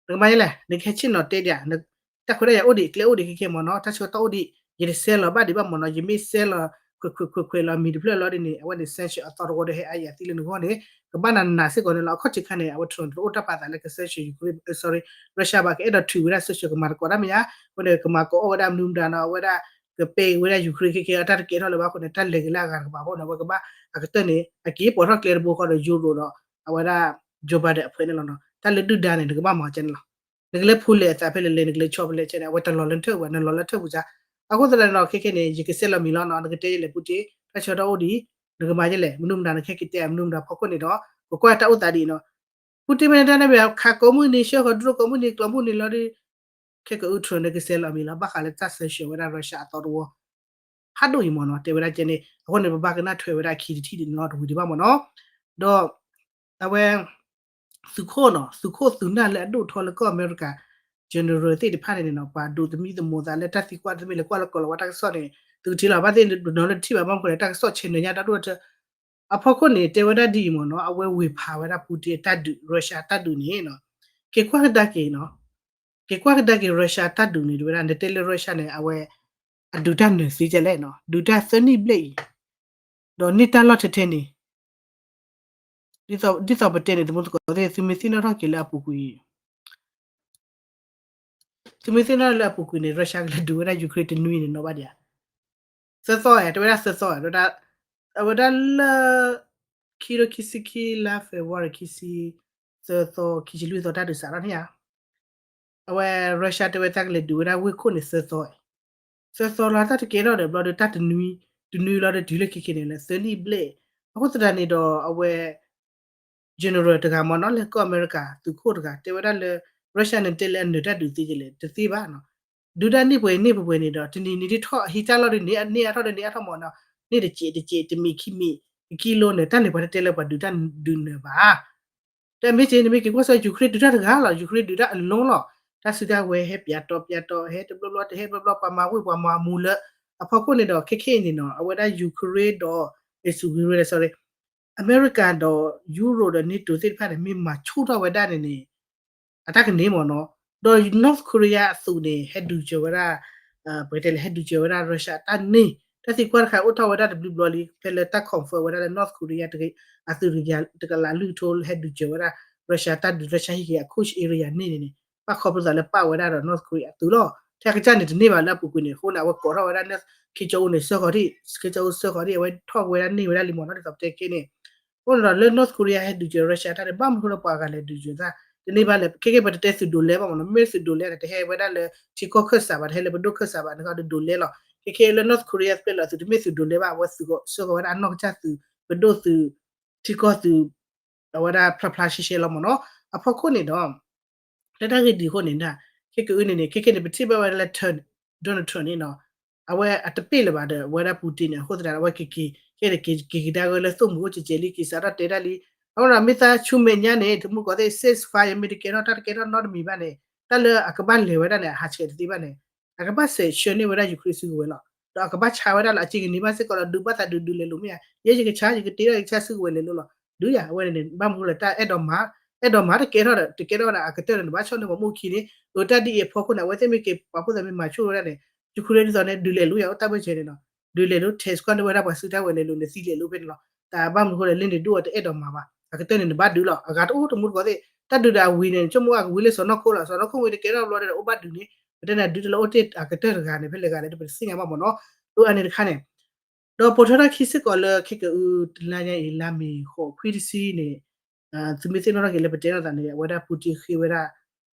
နကမၤယဲလဲၣ် နကဟဲဆ့ၣ်နီၤတဲဒံး တၢ်ခွဲးတၢ်ယာ်အိၣ်ဒံး ကျဲအိၣ်ဒံးခဲခဲမ့ၢ်နီၤ တၢ်ဆၢကတီၢ်အိၣ်ဒံး ယတဆဲးလီၤဘၣ်ဒံးဘၣ်မ့ၢ်နီၤ ယမ့ၢ်ဆဲးလီၤ ခွဲးခွဲးခွဲးခွဲးလီၤမံၤတဖျၢၣ်လီၤဒ်န့ၣ် အဝဲန့ၣ် sanction အသီတဝီဒီးဟဲအါယၤသံလၢနဂီၢ်န့ၣ် ကဘၣ်နၤနၤစ့ၢ်ကီးန့ၣ်လီၤ. အခီၣ်ထံးခါန့ၣ် အဝဲ Trump တအိၣ်တၢ်ပာ်သးလၢက sanction Ukraine, sorry, Russia ဘၣ် ကအဲၣ်ဒိးထုးဝဲဒၣ် sanction ကမၤသကိးတၢ်မ့ၢ်ဧါ, အဃိန့ၣ် ကမၤကိးအီၣ်ဝဲဒၣ်မနုၤမတၤနီၤ အဝဲဒၣ် ကပဲာ်ဝဲဒၣ် Ukraine ခဲကဲအတၢ်တကဲထီၣ်လၢၤဘၣ်အဃိန့ၣ် တၢ်လဲၤက့ၤလၢအဂၤတကပၤအဃိန့ၣ် အဝဲကဘၣ်အကတၢၢ်န့ၣ် အက့ၤပိာ်ထီၣ်ကျဲတဘိဃီဒီး Europe ဒီး အဝဲဒၣ် Joe Biden အဖုန့ၣ်လီၤနီၤ. တၢ်လၢဒုၣ်ဒါန့ၣ် နကဘၣ်မၤကဲန့ၣ်လီၤ. နကလဲၤဖူလဲၤအသးဖဲလဲၣ်လဲၣ် နကလဲၤဆီဖဲလဲၣ်ဆဲန့ၣ် အဝဲတလီၤလၢနထၢၣ်ပူၤဘၣ် နလီၤလၢထၢၣ်ပူၤစါ. အဃိသတးန့ၣ်ဒီး ခဲခဲန့ၣ် ယကစဲးလီၤမံၤလီၤနီၤ နကတဲယလဲၣ် Putin တၢ်ဆၢကတီၢ်အိၣ်ဒံး နကမၤယလဲၣ် မနုၤမတၤနကဟဲက့ၤတဲမနုၤမတၤဖီခိၣ်န့ၣ်ဒီး ကကွၢ်တၢ်အိၣ်သးဒ်အံၤနီၤ. Putin မ့ၢ်တဲန့ၣ် ခးကိးမုၢ်နံၤ ဆှၢဃီၤ drone ကိးမုၢ်နံၤ ကျိးမုၢ်နံၤလီၤဒီး ခဲကအု Trump န့ၣ် ကစဲးလီၤမံၤလီၤ ဘၣ်ဃးလၢတၢ် sanction ဝဲဒၣ် Russia အသီတဝီ ဖးဒိၣ်အံၤမ့ၢ်နီၤ တဲဝဲဒၣ်ကဲန့ၣ် အဃိန့ၣ် ပဘၣ်ကနၣ်ထွဲဝဲဒၣ်အခံတထံၣ်ဒ်န့ၣ်လီၤ တဝံၤဒံးဘၣ်မ့ၢ်နီၤ. ဒီး အဝဲ သုးခိၣ်နီၤ သုးခိၣ်သုးနၢ်လၢအဒိၣ်ထီလၢကီၢ်အမဲရကၤ general သ့ၣ်တဖၣ်န့ၣ်နီၤ ပှၤဒိးသမံသမိးသးလၢတၢ်သံကွၢ်တမ့ၢ်လၢကွၢ်လၢကီၢ်လီၤဝါတၢ်ကစီၣ်န့ၣ် သုကထံၣ်လီၤ ဘၣ်သ့ၣ်နီၤလၢတထံၣ်ဘၣ် ဘၣ်မနုၤဃိလဲၣ် တၢ်ကစီၣ်ဆဲးနၢၤညါတၢ်ဒိၣ်ထီ အဖီခိၣ်န့ၣ် တဲဝဲဒၣ်ဒ်အံၤမ့ၢ်နီၤ အဝဲဝ့ၤဖးဝဲဒၣ် Putin အတၢ်ဒုး Russia အတၢ်ဒုးန့ၣ်နီၤ က့ၤကွၢ်ကဒါက့ၤနီၤ က့ၤကွၢ်ကဒါက့ၤ Russia အတၢ်ဒုးန့ၣ် တဲဝဲဒၣ် နတဲလၢ Russia န့ၣ် အဝဲ အဒုးတၢ်နၢၤသ့ကလဲၣ်နီၤ ဒုးတၢ်သၢနံၣ်ဘျဲၣ်အံၤ ဒီးန့ၢ်တၢ်လီၢ်ထဲထဲန့ၣ် ဒ်သိးပတဲန့ၣ် တမူသကိးသ့ၣ် သုမ့ၢ်သ့ၣ်နီၣ်ထီၣ်က့ၤလၢအပူၤကွံာ် သုမ့ၢ်သ့ၣ်နီၣ်လၢအပူၤကွံာ်န့ၣ် Russia ကလဲၤဒုးဝဲဒၣ် Ukraine တနွံန့ၣ်နီၤဘၣ်ဒံးဧါ သၢသီဧါ တဲဝဲဒၣ်သၢသီဧါ အဝဲဒၣ်လၢ ခံကထိခံဆံခံ လါ February ခံဆံသၢသီ ခံဆံလွံၢ်သီတၢ်ဒုးစးထီၣ်န့ၣ်ဧါ အဝဲ Russia တဲဝဲတၢ်ကလဲၤဒုးဝဲဒၣ်ဝ့ၢ်ခိၣ်န့ၣ်သၢသီ သၢသီလီၤ တၢ်တကဲထီၣ်ဒီးဘျီဒီးတၢ်တနွံ တနွံလီၤဒီးတုၤလၢခဲခဲန့ၣ်လၢသၢနံၣ်ဘျဲၣ် အဃိသတးန့ၣ်ဒီးအဝဲ general တဂၤမ့ၢ်နီၤ လၢကီၢ်အမဲရကၤ သုးခိၣ်တဂၤ တဲဝဲဒၣ်လၢ Russia န့ၣ်တဲလၢအနၢၤတၢ်ဒုးသ့ကလဲၣ် တသ့ဘၣ်နီၤ ဒုးတၢ်န့ၢ်ပှဲၤန့ၢ်ပှဲၤပှဲၤန့ၣ်ဒီး တနံၤနံၤဒ်ထီၣ်အဟံးတၢ်လီၢ်ဒီးန့ၢ် န့ၢ်အါထီၣ်ဒီးန့ၢ်အါထီၣ်မ့ၢ်နီၤ န့ၢ်တစဲးတစဲး တမံၤခံမံၤ တကံလိန့ၣ် တၢ်န့ၣ်ပှၤတတဲလၢပှၤဒုးတၢ်ဒုးနၢၤဘၣ် တမ့ၢ်က့ၤ နမ့ၢ်က့ၤကွၢ်စၢၤ Ukraine ဒုးတၢ်တဂၤလီၤ Ukraine ဒုးတၢ်အလီၢ်လီၤ တၢ်စုတၢ်ဝဲၤဟဲပၠးတီၤပၠးတီၤ ဟဲတဘျီဘျီ တဟဲဘျီဘျီ ပှၤမၤဝ့ၢ်ပှၤမၤမူလၢ အဖီခိၣ်န့ၣ်ဒီး ခဲခဲအံၤန့ၣ်နီၤ အဝဲဒၣ် Ukraine ဒီး အ့ၣ် sorry အမဲရကၤဒီး Europe ဒီး NATO သ့ၣ်တဖၣ်န့ၣ် မ့ၢ်မၤဆူၣ်ထီၣ်ဝဲဒၣ်န့ၣ်န့ၣ် အတၢ်ကန့ၢ်မ့ၢ်နီၤ ဒီး North Korea အသုးန့ၣ် ဟဲဒုးစၢၤဝဲဒၣ် ပကတဲလၢဟဲဒုးစၢၤဝဲဒၣ် Russia အတၢ်န့ၢ် တၢ်သံကွၢ်တခါအိၣ်ထီၣ်ဝဲဒၣ်တဘျုးဘျီလံ ဖဲလၢတၢ် confirm ဝဲဒၣ်လၢ North Korea အသုးတကယၤ တကလးလွံၢ်ကထိဟဲဒုးစၢၤဝဲဒၣ် Russia တၢ်ဒုး Russia ဟံးက့ၤအ Kursk area န့ၣ်န့ၣ်န့ၣ် ဘၣ်ခီဖျိသးလၢပာ်ဝဲဒၣ်ဒီး North Korea အသုးလီၤ ထဲအကစၢ်န့ၣ်တန့ၢ်ဘၣ်လၢအပူၤကွံာ်န့ၣ် အဃိန့ၣ် အဝဲကိးထီၣ်ဝဲဒၣ် Kim Jong Un န့ၣ် စၢဃီၤဒံး Kim Jong Un စၢဃီၤဒံး အဝဲထီၣ်ဝဲဒၣ်န့ၢ်ဝဲဒၣ်လံမ့ၢ်နီၤ ဒ်သိးပတဲက့ၤန့ၣ် အဃိန့ၣ်ဒီးလၢ North Korea ဟဲဒုးစၢၤ Russia တၢ်န့ၣ် ဘၣ်မနုၤဃိလၢပှၤဂၤလဲၤဒုးစၢၤသး တန့ၢ်ဘၣ်လဲၣ် ခဲခဲပတတဲသုးဒိးလဲဘၣ်မ့ၢ်နီၤ မ့ၢ်သုးဒိးလဲန့ၣ် တဟဲဝဲဒၣ်လၢထံကီၢ်ခၢၣ်စးဘၣ် တဟဲလၢပဒိၣ်ခၢၣ်စးဘၣ် နကဒိးလဲလီၤ ခဲခဲလၢ North Korea တဖျၢၣ်လီၤသုးတမ့ၢ်သုးဒိးလဲဘၣ် အဝဲသုးစၢဃီၤဝဲဒၣ်အနီၢ်ကစၢ်သုး ပဒိၣ်သုး ထံကီၢ်သုး အဝဲဒၣ်ဖျါဖျါရှဲရှဲလီၤမ့ၢ်နီၤ အဖီခိၣ်န့ၣ်ဒီး လၢတၢ်ဂ့ၢ်ဒ်အံၤအဃိန့ၣ် ခဲကနံၣ်အံၤန့ၣ် ခဲခဲန့ၣ် ပထံၣ်ဘၣ်ဝဲဒၣ်လၢ Donald Trump န့ၣ်နီၤ အဝဲအတပ့ၢ်လၢၤဘၣ်ဒီး အဝဲဒၣ် Putin န့ၣ် အဃိသတးဒီး အဝဲကက့ၤ က့ၤကဒါက့ၤလၢသိၣ်မှံၤအိၣ်ကဲးကဲးလံ က့ၤစးထီၣ်တဲဒၣ်လံ အဃိဒီးမ့ၢ်သးဆူမဲာ်ညါန့ၣ် တမူတကိးသ့ၣ် ceasefire မ့ၢ်တကဲထီၣ်တၢ်တကဲထီၣ်နီတမံၤဘၣ်န့ၣ် တၢ်လၢအကဘၣ်လဲၤဝဲဒၣ်န့ၣ် အဟးဆှဲးတသ့ဘၣ်န့ၣ် အကဘၣ်စဲးဆှၢန့ၢ်ဝဲဒၣ် Ukraine စုကဝဲၤလီၤ ဒီးအကဘၣ်ဆါဝဲဒၣ်လၢ အစ့ကန့ၢ်ဘၣ်စ့ၢ်ကီးလီၤ ဒုးဘၣ်သးဒုးဒုးလဲၤလိာ်မ့ၢ်ဧါ ယဲယကဆါ ယကတ့ထီၣ် ယကဆါစုကဝဲၤလဲၤလိာ်လီၤ ဒုးယၤ အဝဲန့ၣ်န့ၣ် ဘၣ်မနုၤဃိလဲၣ် တၢ်အဲၣ်ဒိးမၤ အဲၣ်ဒိးမၤတကဲထီၣ်ဒီး တကဲထီၣ်ဒီး အကတၢၢ်န့ၣ် နဘၣ်ဆီၣ်န့ၢ်ပှၤမုၣ်ခံန့ၣ် အတၢ်ဒ်အံၤအဖီခိၣ်န့ၣ် အဝဲသ့ၣ်မ့ၢ်က့ၤပာ်ဖှိၣ်သးမ့ၢ်မၤဆိၣ်ဝဲဒၣ်န့ၣ် Ukraine ဒ်သိးန့ၣ် ဒုးလဲၤလိာ်ယၤ အိၣ်တၢ်ဘၢၣ်စၢၤန့ၣ်နီၤ ဒုးလဲၤလိာ် test ကွၢ်န့ၢ်ဝဲဒၣ်ပှၤစုတၢ်ဝဲၤလဲၤလိာ်န့ၣ် သံလဲၤလိာ်ဖဲန့ၣ်လီၤ တၢ်ဘၣ်မနုၤဃိလဲၣ် လၢန့ၣ်ဒုးအီၤတအဲၣ်ဒိးမၤဘၣ် အကတၢၢ်န့ၣ် နဘၣ်ဒုးလီၤ အဂၤတအိၣ်တမူတကိးသ့ၣ် တၢ်ဒုးဒီးအဝံၤန့ၣ် ဆိကမိၣ်အကဝံၤလၢစီၢ်နီၤခိၣ်လီၤ စီၢ်နီၤခိၣ်ဝံၤတကဲထီၣ်ဘျီဒီး အိၣ်ဘၣ်ဒုးန့ၣ် ပတဲန့ၣ် ဒုးတလၢအိၣ်တ့ၢ်အကတၢၢ်တဂၤန့ၣ် ဖဲလဲၣ်ဂၤလဲၣ် ပတသ့ၣ်ညါဘၣ်မ့ၢ်နီၤ အန့ၣ်တခါန့ၣ် ဒီးပိာ်ထွဲထီၣ်ခံစ့ၢ်ကီးလၢ ခဲကအု တလါညါအံၤ လါမ့ၤဃိးခွံတဆံန့ၣ် သုမ့ၢ်သ့ၣ်နီၣ်ထီၣ်က့ၤလၢပတဲထီၣ်သးန့ၣ် အဝဲဒၣ် Putin ဃ့ဝဲဒၣ်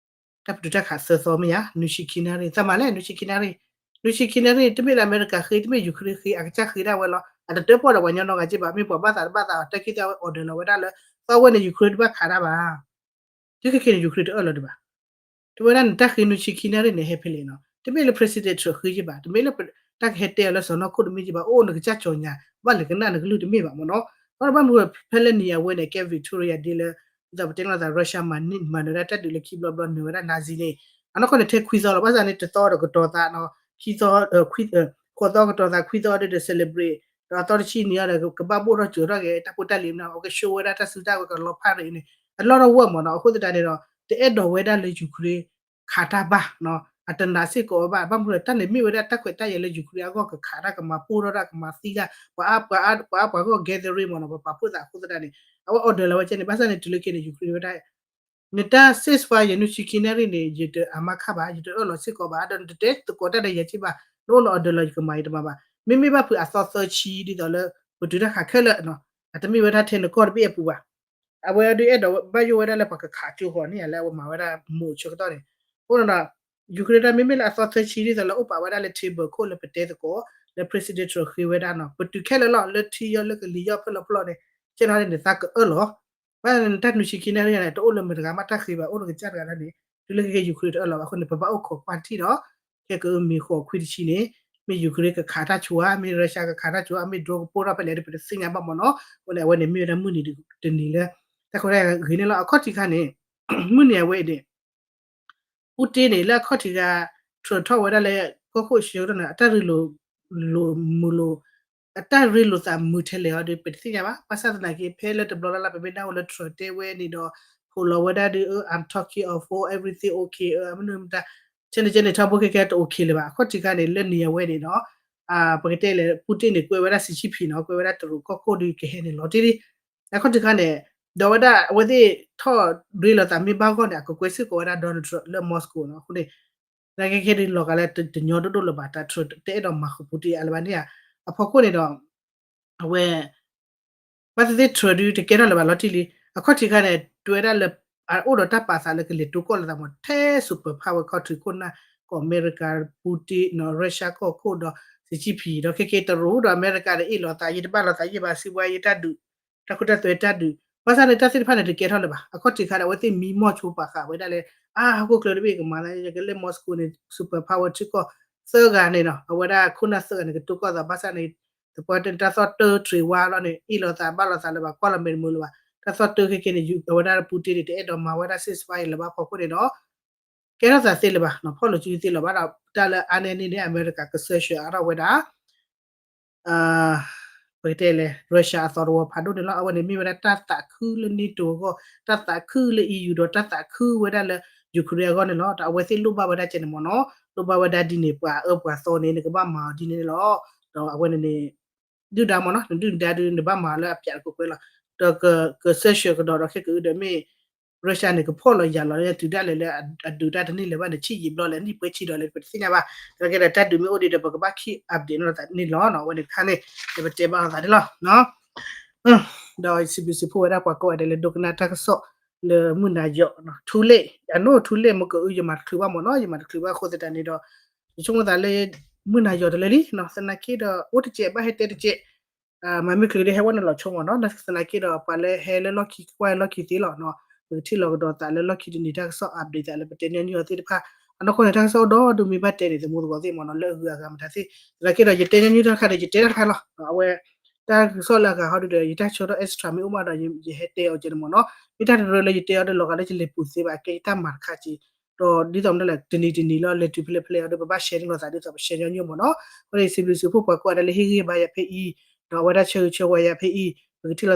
တၢ်ပတုာ်တၢ်ခးသၢသီမ့ၢ်ဧါ နွံဆံခံနၣ်ရံၣ် သးမၤလဲၣ် နွံဆံခံနၣ်ရံၣ် နွံဆံခံနၣ်ရံၣ် တမ့ၢ်လၢအမဲရကၤဃ့ တမ့ၢ် Ukraine ဃ့ အကစၢ်ဃ့ဒၣ်ဝဲလီၤ အတတၢၣ်ပီၣ်ဒီးပှၤညီနီတဂၤက့ဘၣ် မ့ၢ်ပှၤဘၣ်သးတဘၣ်သး တၢ်ခံသ့ၣ်အဝဲ order လီၤဝဲဒၣ်လၢ သီဝဲန့ၣ် Ukraine တဘၣ်ခးတၢ်ဘၣ် တုၤခဲခဲန့ၣ် Ukraine တအၢၣ်လီၤဒံးဘၣ် တဲဝဲဒၣ်နတၢ်ဃ့နွံဆံခံနၣ်ရံၣ်န့ၣ် ဟဲဖဲလဲၣ်နီၤ တမ့ၢ်လၢ President Trump ဃ့က့ဘၣ် တမ့ၢ်လၢ တၢ်ကဟဲတဲအီၤလၢစီၢ်နီၤခိၣ်တမ့ၢ်က့ဘၣ် အိၣ်နကစၢ်ကၠီၤညါ ဘၣ်လဲၤကနၣ်နကလုၢ်တမ့ၢ်ဘၣ်မ့ၢ်နီၤ ဒီးဘၣ်မနုၤဖဲလၢနံၤအဝဲန့ၣ် ကဲ Victoria Day လၢ ဒ်သိးပတဲလိာ်သး Russia မၤနၢၤဒၣ်တၢ်ဒုးလၢခံဘျီဘျီ နၢၤဝဲဒၣ် Nazi န့ၣ် အနီၢ်ကီၢ်န့ၣ် ထဲခွံသီလီၤ ဘၣ်ဆၣ်န့ၣ် တသီဒီးကတီၤသးနီၤ ခံသီ ဃိးသီကတီၤသး ခွံသီဒီး celebrate ဒီးအသီတဆံနံၤအံၤဒီး ကဘၣ်ဘိၣ်ထီၣ်စၢၤထီၣ်က့ၤ တၢ်ဖိတၢ်လံၤမနုၤ အက show ဝဲဒၣ်တၢ်စုတၢ်ဝဲၤ ကလီၤဖးရံးန့ၣ် အလီၢ်ထီၣ်ဝဲမ့ၢ်နီၤ အဃိသတးန့ၣ်ဒီး တအဲၣ်ဒိးဝဲဒၣ်လၢ Ukraine ခးတၢ်ဘၣ်နီၤ အတနာ်စ့ၢ်ကီးဝဲဘၣ် ဘၣ်မနုၤလဲၣ် တၢ်န့ၣ်မ့ၢ်ဝဲဒၣ်တၢ်ခွဲးတၢ်ယာ်လၢ Ukraine အဂီၢ်ကခးတၢ်ကမၤပိၢ်ထီၣ်တၢ်ကမၤသံတၢ် ပှၤအါပှၤအါပှၤဂီၢ် gathering မ့ၢ်နီၤ ပပာ်ဖှိၣ်သးအဃိသတးန့ၣ် အဝဲ order လီၤဝဲကဲန့ၣ် ဘၣ်ဆၣ်န့ၣ် တုၤလၢခဲအံၤန့ၣ် Ukraine ဝဲဒၣ် နတၢ် ceasefire ယနုၢ်ဆံခံနၣ်ရံၣ်န့ၣ် ယတအါမးခါဘၣ် ယတအၢၣ်လီၤစ့ၢ်ကီးဘၣ် ဒီးနတတဲသကိးတၢ်ဒီးယၤက့ဘၣ် နအိၣ်န order လီၤယကမၤယတမၤဘၣ် မ့မ့ၢ်ဘၣ်ဖုးအသီသၢဆံဒ်သိးလၢ ပတုၤတၢ်ခးခဲလၢာ်နီၤ အတမ့ၢ်ဝဲဒၣ်ထဲနကီၢ်တဘ့ၣ်အပူၤဘၣ် အဝဲဒုးအဲၣ်ဒိးဘၣ်ယိၣ်ဝဲဒၣ်လၢပှၤကခးကၠိဃီၤန့ၣ် လၢအဝဲမၤဝဲဒၣ်မိၤဆိကတီၢ်န့ၣ် အဃိန့ၣ်ဒီး Ukraine တၢ်မ့မ့ၢ်လၢအသီသၢဆံဒ်သိးလၢအိၣ်ပာ်ဝဲဒၣ်လၢ table ခိၣ်လၢပတဲသကိး လၢ president Trump ဃ့ဝဲဒၣ်နီၤ ပတုၤခဲလၢာ်လီၤ လၢထံယီၢ်လၢကလံၤယီၢ်ဖဲလဲၣ်ဖဲလဲၣ်န့ၣ် ကဲနီၤန့ၣ်နသးကအၢၣ်လီၤ ဘၣ်နတၢ်နုၢ်ဆံခံနၣ်ရံၣ်န့ၣ် တအိၣ်လၢမတၤတဂၤမးတၢ်ဃ့ဘၣ် အိၣ်လၢကစၢ်တဂၤလၢန့ၣ် တုၤလၢခဲခဲ Ukraine တအၢၣ်လီၤဘၣ်အဃိန့ၣ် ပဘၣ်အိၣ်ခိးကွၢ်ထံၣ်ဒီး ခဲကအၢမ့ၤဃိးခွံတဆံန့ၣ် မ့ၢ် Ukraine ကခးတၢ်ဆိဧါ မ့ၢ် Russia ကခးတၢ်ဆိဧါ မ့ၢ် drone ကပိၢ်ထီၣ်ဖဲလဲၣ်ဒီး ပတသ့ၣ်ညါဘၣ်မ့ၢ်နီၤ အဃိန့ၣ် အဝဲန့ၣ်မ့ၢ်ဝဲဒၣ်မုၢ်နံၤတနံၤလၢ တၢ်ခွဲးတၢ်ယာ်ဂ့ၤန့ၣ်လီၤ အခီၣ်ထံးခါန့ၣ် မုၢ်နံၤအဝဲအံၤန့ၣ် Putin န့ၣ် လၢအခီၣ်ထံးခါ Trump ထီၣ်ဝဲဒၣ်လၢ ကီၢ်ခိၣ်ဆၢကတီၢ်န့ၣ် အတၢ်ရ့လိာ် လိာ်မုာ်လိာ် အတၢ်ရ့လိာ်သးမုာ်ထဲလဲၣ်အီၤဒီး ပတသ့ၣ်ညါဘၣ် ဘၣ်ဆၣ်သနာ်က့ ဖဲလၢတဘျီလၢ်လၢ် ပမ့ၢ်နၢ်ဟူလၢ Trump တဲဝဲန့ၣ်ဒီး ဖိးလီၤဝဲဒၣ်ဒီး I'm talking of everything okay မနုၤမတၤ ဆဲန့ၣ်ဆဲန့ၣ် ထီဘိခဲခဲတ okay လၢၤဘၣ် အခီၣ်ထံးခါန့ၣ် လၢနံၤအဝဲန့ၣ်ဒီး ပကတဲလဲၣ် Putin န့ၣ် ကွဲးဝဲဒၣ် Xi Jinping နီၤ ကွဲးဝဲဒၣ်တရူးကီၢ်ခိၣ်ဒီးကဟဲန့ၣ်လီၤတံၢ်လံ အခီၣ်ထံးခါန့ၣ် ဒီးဝဲဒၣ်အဝဲသ့ၣ်ထီၣ်ရ့လိာ်သးမ့ၢ်ဘၣ်ဂီၢ်န့ၣ် အကကွဲစ့ၢ်ကီးဝဲဒၣ် Donald Trump လၢ Moscow နီၤ အဃိန့ၣ် သနာ်က့ခဲဒုးလီၤဂာ်လၢတညီဒိၣ်ဒိၣ်လၢၤဘၣ် တၢ် Trump တအဲၣ်ဒိးမၤဃုာ် Putin အါလၢၤဘၣ်န့ၣ်ဧါ အဖီခိၣ်န့ၣ်ဒီး အဝဲ ဘၣ်သ့ၣ်သ့ၣ် Trump ဒုးတကဲထီၣ်လၢၤဘၣ်လီၤတံၢ်လံ အခီၣ်ထံးခါန့ၣ် တွဲဒၣ်လၢ အအိၣ်ဒီးတၢ်ပာ်သးလၢကလဲၤတိကီၢ်လိာ်သးမ့ၢ် ထဲ super power ကီၢ်ထံးခိၣ်နၢ် ကီၢ်အမဲရကၤ Putin နီၤ Russia ကီၢ်ခိၣ်ဒီး Xi Jinping ဒီးခဲက့တရူးဒီး အမဲရကၤဒီးအ့ၣ်လိာ်သး ယတဘၣ်လိာ်သးယဲၢ်ဘၣ် စံးဘှါယတၢ်ဒုး တၢ်ခိတၢ်သွဲတၢ်ဒုး ဘၣ်ဆၣ်န့ၣ် တၢ်သ့ၣ်တဖၣ်န့ၣ် တကဲထီၣ်လၢၤဘၣ် အခီၣ်ထံးခါဒီး အဝဲသ့ၣ်မံမီၢ်ဆိပာ်ဃာ်ဝဲဒၣ်လၢ အါ ဟီၣ်ခိၣ်ချၢတဘ့ၣ်ကမၤသး ယကလဲၤ Moscow န့ၣ် super power ထံကီၢ် သၢဂၤန့ၣ်နီၤ အဝဲဒၣ်ခိၣ်နၢ်သၢဂၤန့ၣ် ကတိကီၢ်သး ဘၣ်ဆၣ်န့ၣ် သပှၢ်တၢၢ်န့ၣ် တၢ်သီၣ်တၢၢ်တြ့ၤဝါလီၤန့ၣ် အ့ၣ်လိာ်သးဘၣ်လိာ်သးလၢၤဘၣ် ကွၢ်လီၤမဲာ်တမုာ်လၢၤဘၣ် တၢ်သီၣ်တၢၢ်ခဲက့န့ၣ် အဝဲဒၣ် Putin န့ၣ် တအဲၣ်ဒိးမၤဝဲဒၣ် ceasefire လၢၤဘၣ်ဖီခိၣ်န့ၣ်ဒီး ကဲထီၣ်သးသ့လၢၤဘၣ် ဖီၣ်လိာ်စုသ့လၢၤဘၣ်ဒီး တၢ်လၢအါန့ၢ်န့ၣ်န့ၣ် အမဲရကၤက sanction အါထီၣ်ဝဲဒၣ် ပကတဲလဲၣ် Russia အသီတဝီဖးဒိၣ်န့ၣ်လီၤ. အဝဲန့ၣ်မ့ၢ်ဝဲဒၣ်တၢ်သးခုလၢ NATO အဂီၢ်, တၢ်သးခုလၢ EU ဒီးတၢ်သးခုဝဲဒၣ်လၢ Ukraine အဂီၢ်န့ၣ်လီၤ. ဒီးအဝဲသ့ၣ်လိၣ်ဘၣ်ဝဲဒၣ်ကဲန့ၣ်မ့ၢ်နီၤ, လိၣ်ဘၣ်ဝဲဒၣ်ဒ်န့ၣ် ပှၤအၢပှၤသီန့ၣ် နကဘၣ်မၤအီၤဒ်န့ၣ်န့ၣ်လီၤ. ဒီးအဝဲန့ၣ်န့ၣ် ဒုၣ်ဒါမ့ၢ်နီၤ, နဒုၣ်နဒါဒုး နဘၣ်မၤအီၤလၢအပၠးတကွဲးကွဲးလီၤ. ဒီးက က sanction ကဒီးဒီးခဲကအုဒီးမ့ၢ် Russia န့ၣ် ကဖီၣ်လီၤယာ်လီၤလၢတုၤဒၣ်လဲာ်လၢအဒုးတၢ်တန့ၢ်လၢၤဘၣ်န့ၣ် ဆံးယံာ်ဘျီလဲၣ် နံၣ်ပှဲၤဆံဒီးလဲၣ် ပတသ့ၣ်ညါဘၣ်. သနာ်က့ဒီးတၢ်ဒုးမ့ၢ်အိၣ်ဒံးဒီး ပကဘၣ် keep update န့ၣ်လီၤသးန့ၣ်လီၤ. အဝဲန့ၣ်တခါန့ၣ် ပတဲဘၣ်လိာ်သးန့ၣ်လီၤ. ဒီးစံးဘျုးစံးဖှိၣ်ဝဲဒၣ်ပှၤကိးဂၤဒဲးလၢဒိကနၣ်တၢ်ကစီၣ်လၢမုၢ်နၤယီၤ ထူလ့ၣ် အနိၣ်ထူလ့ၣ် မ့ၢ်ကအု ယမၤတချုးဘၣ်မ့ၢ်နီၤ, ယမၤတချုးဘၣ်အဃိသတးန့ၣ်ဒီး ယဆိကမိၣ်သးလၢ မုၢ်နၤယီၤတလၢလံ, သနာ်က့ဒီး အိၣ်တစဲးဘၣ်ဟဲတဲတစဲး, မၤမ့ၢ်ချုးဒီးဟဲဝဲနုာ်လီၤဆိမ့ၢ်နီၤ, သနာ်က့ဒီး ပှၤလၢဟဲလၢလီၢ်ခံကွၢ်လီၢ်ခံသ့လီၤ, ပကထံၣ်လီၤကဒီးသးလၢလီၢ်ခံတနံၤတၢ်ကစီၣ် update သးလၢပတဲညီနုၢ်အီၤသ့ၣ်တဖၣ်, အနီၢ်ကီၢ်န့ၣ် တၢ်ကစီၣ်အိၣ်ဒီဒူၣ်မ့ၢ်ဘၣ်တဲန့ၣ် သမူသကိးသ့ၣ်မ့ၢ်နီၤ လၢအဂုၤအဂၤမတၤသ့ၣ်, သနာ်က့ဒီး ယတဲညီနုၢ်တၢ်တခါဒီး ယတဲတၢ်တခါလီၤ. အဝဲ တၢ်ကစီၣ်လၢအဂၤဟီဒုဒီး ယတၢ်ဆၢထီၣ် extra မ့ၢ်အိၣ်မးဒီး ယဟဲတဲအီၤကဲန့ၣ်မ့ၢ်နီၤ, မ့ၢ်တၢ်တရၢလၢယတဲအီၤဒီးလီၤဂာ်လၢယလဲၤပူၤသ့ဘၣ် ကဲယတၢ်မၤတခါက့ ဒီးဒ်သိးမနုၤလဲၣ် တနံၤတနံၤလၢလဲၤတုၤဖဲလဲၣ်ဖဲလဲၣ်အီၤဒီး ပဘၣ် share န့ၢ်လိာ်သးဒ်သိးပ share ညီနုၢ်မ့ၢ်နီၤ, အဃိန့ၣ် စံးဘျုးစံးဖှိၣ်ပှၤကိးဂၤဒဲးလၢဟ့ၣ်ဂံၢ်ဘါယၤဖဲအံၤ, ဒီးအဝဲဒၣ်ဆၢဂ့ၤဆၢဝါယၤဖဲအံၤ, ပကထံၣ်လိာ်သး